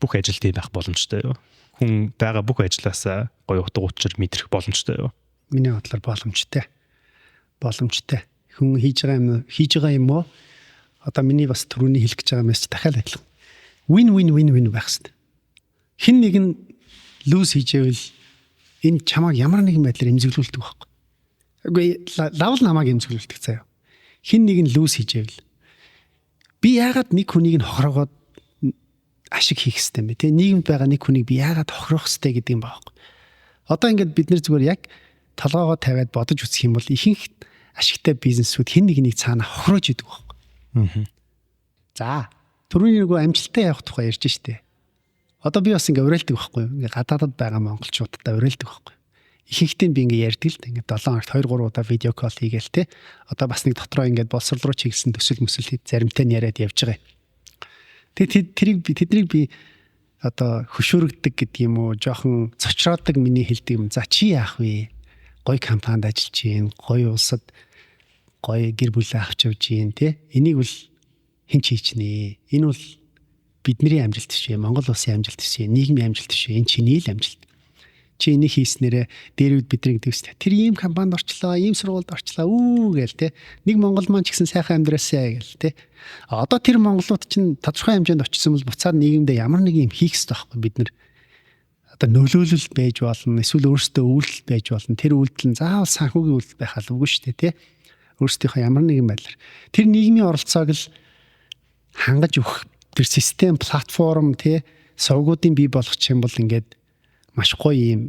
бүх ажил тийм байх боломжтой юу? Хүн байгаа бүх ажлаасаа гоё утга учир мэдрэх боломжтой юу? Миний бодлоор боломжтой. Боломжтой. Хүн хийж байгаа юм хийж байгаа юм уу? Одоо миний бас түрүүний хэлэх гэж байгаа мессеж дахиад адилхан. Win win win win байх хэрэгтэй. Хэн нэг нь lose хийжээвэл энэ чамайг ямар нэгэн байдлаар эмзэглүүлдэг байхгүй. Үгүй, лавл намайг эмзэглүүлдэг заяа. Хэн нэг нь lose хийжээвэл би яагаад нэг хүнийг нь хохироогоод ашиг хийх хэрэгтэй юм бэ? Тэ, нийгэмд байгаа нэг хүнийг би яагаад хохироох хэрэгтэй гэдэг юм баахгүй. Одоо ингээд бид нэр зүгээр яг толгоогоо тавиад бодож үзэх юм бол ихэнх ашигтай бизнесүүд хэн нэгнийг цаана хохироож идэг байхгүй. За, түрүүний нөгөө амжилттай явах тухай ярьж штэ. Одоо би бас ингээ уриалдаг байхгүй юу? Ингээ гадаадад байгаа монголчуудтай уриалдаг байхгүй юу? Ихэнхдээ би ингээ ярьдаг л да. Ингээ 7 хоногт 2 3 удаа video call хийгээл те. Одоо бас нэг дотроо ингээд боловсрол руу чиглэсэн төсөл мөсөл заримтай нь яриад явж байгаа. Тэгээд тэрийг би тэднийг би одоо хөшүүрэгдэг гэдэг юм уу, жоохон цочроодог миний хэлдэг юм. За, чи яах вэ? Гоё компанид ажиллаж гин, гоё улсад гоё гэр бүлээ авч явж гин те. Энийг бол хэн ч хийчнэ. Энэ бол бидний амжилт биш ээ. Монгол улсын амжилт биш ээ. Нийгмийн амжилт биш ээ. Энэ чиний л амжилт. Чи энийг хийснээрээ дээр үед бидний гэдэг үстэй. Тэр ийм компанид орчлоо, ийм сургуульд орчлоо үү гээл те. Нэг монгол маань ч гэсэн сайхан амьдраасай гээл те. Одоо тэр монголууд чинь тодорхой хэмжээнд очсон бол буцаад нийгэмдээ ямар нэг юм хийх хэрэгтэй байхгүй, бид нар одоо нөлөөлөл байж болно, эсвэл өөрсдөө үйлдэл байж болно. Тэр үйлдэл нь заавал санхүүгийн үйлдэл байх албагүй шүү дээ, тий. Өөрсдийнхөө ямар нэгэн байдлаар тэр нийгмийн оролцоог л хангаж өгөх тэр систем, платформ, тий, сувгуудын бий болгочих юм бол ингээд маш гоё юм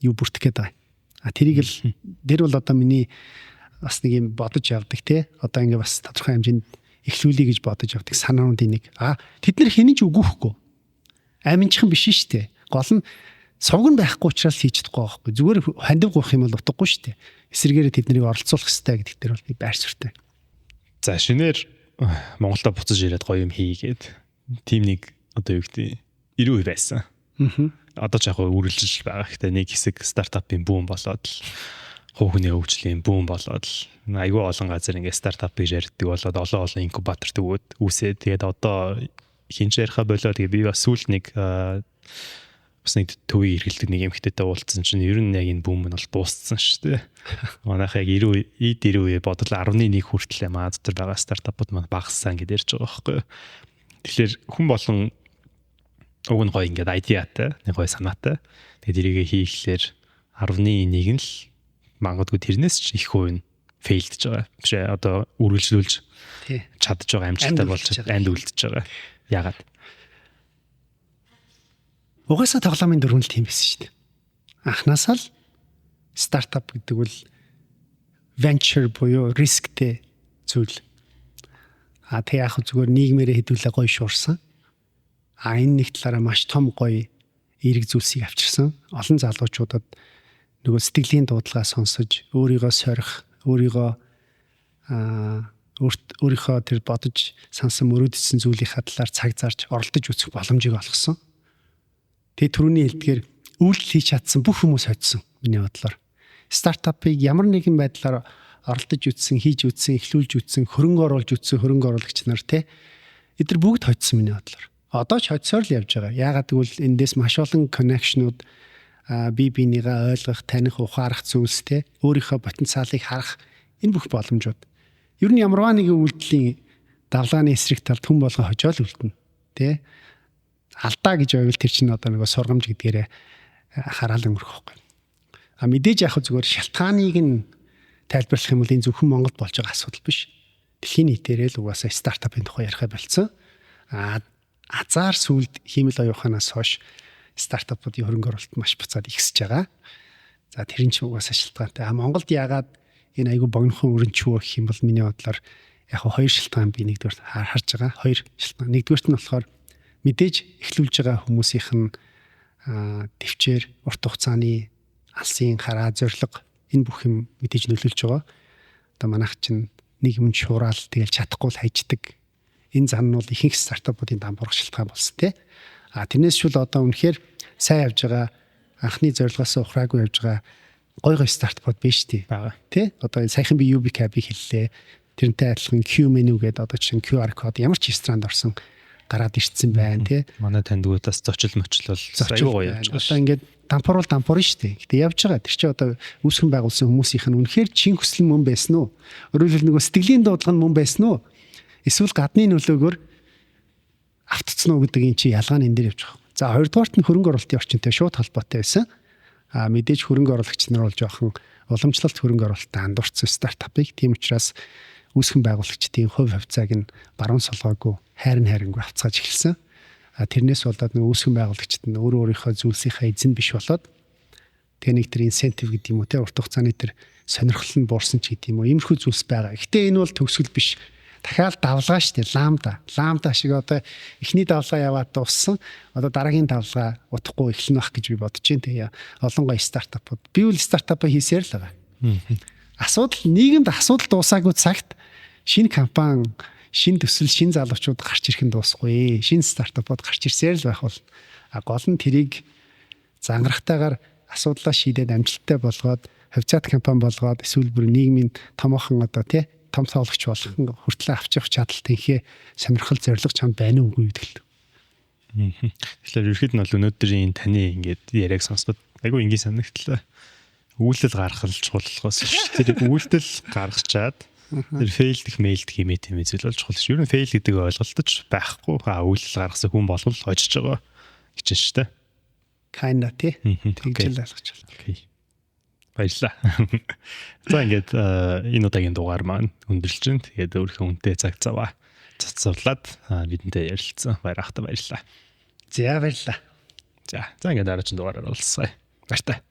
юу бүртгэх гээд байгаа. А тэрийг л тэр бол одоо миний бас нэг юм бодож явдаг, тий. Одоо ингээ бас тодорхой хэмжээнд эхлүүлэе гэж бодож явдаг санаануудын нэг. А тэд нар хэний ч үгүйхгүй. Аминчхан биш шүү дээ. Гол нь сувг нь байхгүй учраас хийж чадахгүй байхгүй. Зүгээр хандив гуйх юм бол утгагүй шүү дээ. Эсвэргээрээ тэднийг оролцуулах хэрэгтэй гэдэг дээр бол би байр суурьтай. За, шинээр Монголдо буцаж ирээд гоё юм хийгээд тийм нэг одоо юу гэдэг 90 үе байсан. Одоо ч яг үргэлжлэж байгаа. Гэхдээ нэг хэсэг стартапын boom болоод л, хувь хүний хөгжлийн boom болоод л, айгүй олон газар ингээд стартап гэж ярьдаг болоод, олон олон инкубатор төгөөд үүсээд, тэгээд одоо хинч яриха болоо. Тэгээ би бас сүүлд нэг бас нэг төвийн эргэлдэг нэг эмэгтэйтэй уулзсан чинь ер нь яг энэ boom нь бол дууссан шүү дээ. Манайх яг 90 эд 90 үе бодол 11 хүртэл маа дотор байгаа стартапууд маань багассан гэдээ ярьж байгаа байхгүй юу. Тэгэхээр хүн болон уг нь гоё ингээд idea тай, нэг гоё санаатай. Тэгээд тэрийгэ хийхлээр 11 нь л магадгүй тэрнээс ч их хувь нь fail дэж байгаа. Биш ээ, одоо үргэлжлүүлж чадж байгаа, амжилттай болж амьд үлдэж байгаа. Яагаад? Угаасаа тоглоомын дүрэм л тийм байсан шүү дээ. Анхнаасаа л стартап гэдэг бол venture буюу рисктэй зүйл. А тэг яг зүгээр нийгмээрээ хэдүүлээ гоё шуурсан. А энэ нэг талаараа маш том гоё эерэг зүйлсийг авчирсан. Олон залуучуудад нөгөө сэтгэлийн дуудлага сонсож, өөрийгөө сорих, өөрийгөө өөрийнхөө тэр бодож сансан, мөрөөдсөн зүйлийнхаа талаар цаг зарж оролдож үзэх боломжийг олгосон. Тэгээ түрүүний хэлдгээр үйлдэл хийж чадсан бүх хүмүүс хоцсон миний бодлоор. Стартапыг ямар нэгэн байдлаар оролдож үзсэн, хийж үзсэн, эхлүүлж үзсэн, хөрөнгө оруулж үзсэн хөрөнгө оруулагч нар, те, эдгээр бүгд хоцсон миний бодлоор. Одоо ч хоцсоор л явж байгаа. Яагаад гэвэл эндээс маш олон connection ууд, бие биенийгээ ойлгох, таних, ухаарах зүйлс, те, өөрийнхөө потенциалыг харах энэ бүх боломжууд. Ер нь ямарваа нэгэн үйлдэлийн давлгааны эсрэг талд хүн болгон хожоол үлдэнэ. Тэ? Алдаа гэж байвал тэр чинь одоо нөгөө сургамж гэдгээрээ хараал өнгөрөх байхгүй. А мэдээж яг зүгээр шалтгааныг нь тайлбарлах юм бол энэ зөвхөн Монголд болж байгаа асуудал биш. Дэлхийн нийтээрээ л угаасаа стартапын тухай ярих болцсон. А азар сүлд хиймэл оюун ухаанаас хойш стартапуудын хөрөнгө оруулалт маш буцаад ихсэж байгаа. За, тэр нь ч угаасаа шалтгаантай. А Монголд яагаад энэ айгүй богинохон өрнчүү гэх юм бол миний бодлоор яг хоёр шалтгаан би нэгдүгээр харж байгаа. Хоёр шалтгаан. Нэгдүгээрт нь болохоор мэдээж эхлүүлж байгаа хүмүүсийнх нь төвчээр, урт хугацааны алсын хараа, зорилго, энэ бүх юм мэдээж нөлөөлж байгаа. Одоо манайх чинь нэг юм шуурал тэгэл чадахгүй л хайждаг. Энэ зан нь бол ихэнх стартапуудын дампуурах шалтгаан болсон, тий. А тэрнээс шул одоо үнэхээр сайн явж байгаа, анхны зорилгоос ухраагүй явж байгаа гой гой стартапууд биш тий. Байгаа. Тэ? Одоо саяхан би UB Cab-ыг хэллээ. Тэрнтэй адилхан Q menu гэдэг одоо чинь QR код ямар ч ресторанд орсон гараад ирсэн байна, тий. Манай таньдгуудаас зочил мочил бол аюу гоё явж байгаа. Одоо ингээд дампуурвал дампуурна шүү дээ. Гэтэ явж байгаа. Тэр чинь одоо үүсгэн байгуулсан хүмүүсийнх нь үнэхээр чин хүсэл мөн байсан уу? Өөрөөр хэлбэл нөгөө сэтгэлийн дуудлага нь мөн байсан уу? Эсвэл гадны нөлөөгөөр автцсан уу гэдэг энэ чи ялгаа нь энэ дээр явж байгаа. За, хоёрдугаарт нь хөрөнгө оруулалтын орчинтой шууд холбоотой байсан. А мэдээж хөрөнгө оруулагч нар бол жоохон уламжлалт хөрөнгө оруулалтад андуурсан стартапыг. Тийм учраас үүсгэн байгуулагчдын хувь хувьцааг нь баруун солгоогүй, хайрын хайрангүй авцгааж эхэлсэн. А тэрнээс болоод нэг үүсгэн байгуулагчид нь өөрөө өөрийнхөө зүйлсийнхаа эзэн биш болоод, тэгээ нэг тэр incentive гэдэг юм уу те, урт хугацааны тэр сонирхол нь буурсан ч гэдэг юм уу, иймэрхүү зүйлс байгаа. Гэхдээ энэ бол төгсгөл биш. Дахиад давлгаа шүү дээ. Лambda. Лambda шиг одоо эхний давлгаа яваад дууссан. Одоо дараагийн давлгаа удахгүй эхлэнэ бах гэж би бодож байна. Тэгээ олон гоё стартапууд. Би үл стартапаа хийсээр л байгаа. Асуудал нийгэмд асуудал дуусаагүй цагт шинэ компани, шинэ төсөл, шинэ залуучууд гарч ирэх нь дуусахгүй. Шинэ стартапууд гарч ирсээр л байх бол а гол нь тэрийг зангарахтайгаар асуудлаа шийдээд, амжилттай болгоод, хувьцаат компани болгоод, эсвэл бүр нийгмийн томоохон одоо тий том тоологч болох хүртлээ авч явах чадал, тэнхээ сонирхол, зорилго чамд байна уугүй гэдэг л. Тэгэхээр ерөөхдөө нь бол өнөөдрийн таны ингээд яриаг сонсоход айгүй энгийн санагдлаа. Үйлдэл гаргах л чухал болохоос биш. Тэр үйлдэл гаргачаад тэр fail дэх мэйлдэх хэмээ тийм зүйл бол чухал ш. Ер нь fail гэдэг ойлголтож байхгүй. А үйлдэл гаргасан хүн болгол хожиж байгаа гэж шүү дээ. Kinda тий. Тэгж л ойлгож байна. Okay. Баярлалаа. За, ингээд энэ удаагийн дугаар маань өндөрлж байна. Тэгээд өөрийнхөө үнэтэй цаг зав цацуулаад бидэнтэй ярилцсан. Баярахтай баярлалаа. За, баярлалаа. За ингээд дараагийн дугаараар уулзъя. Баяртай.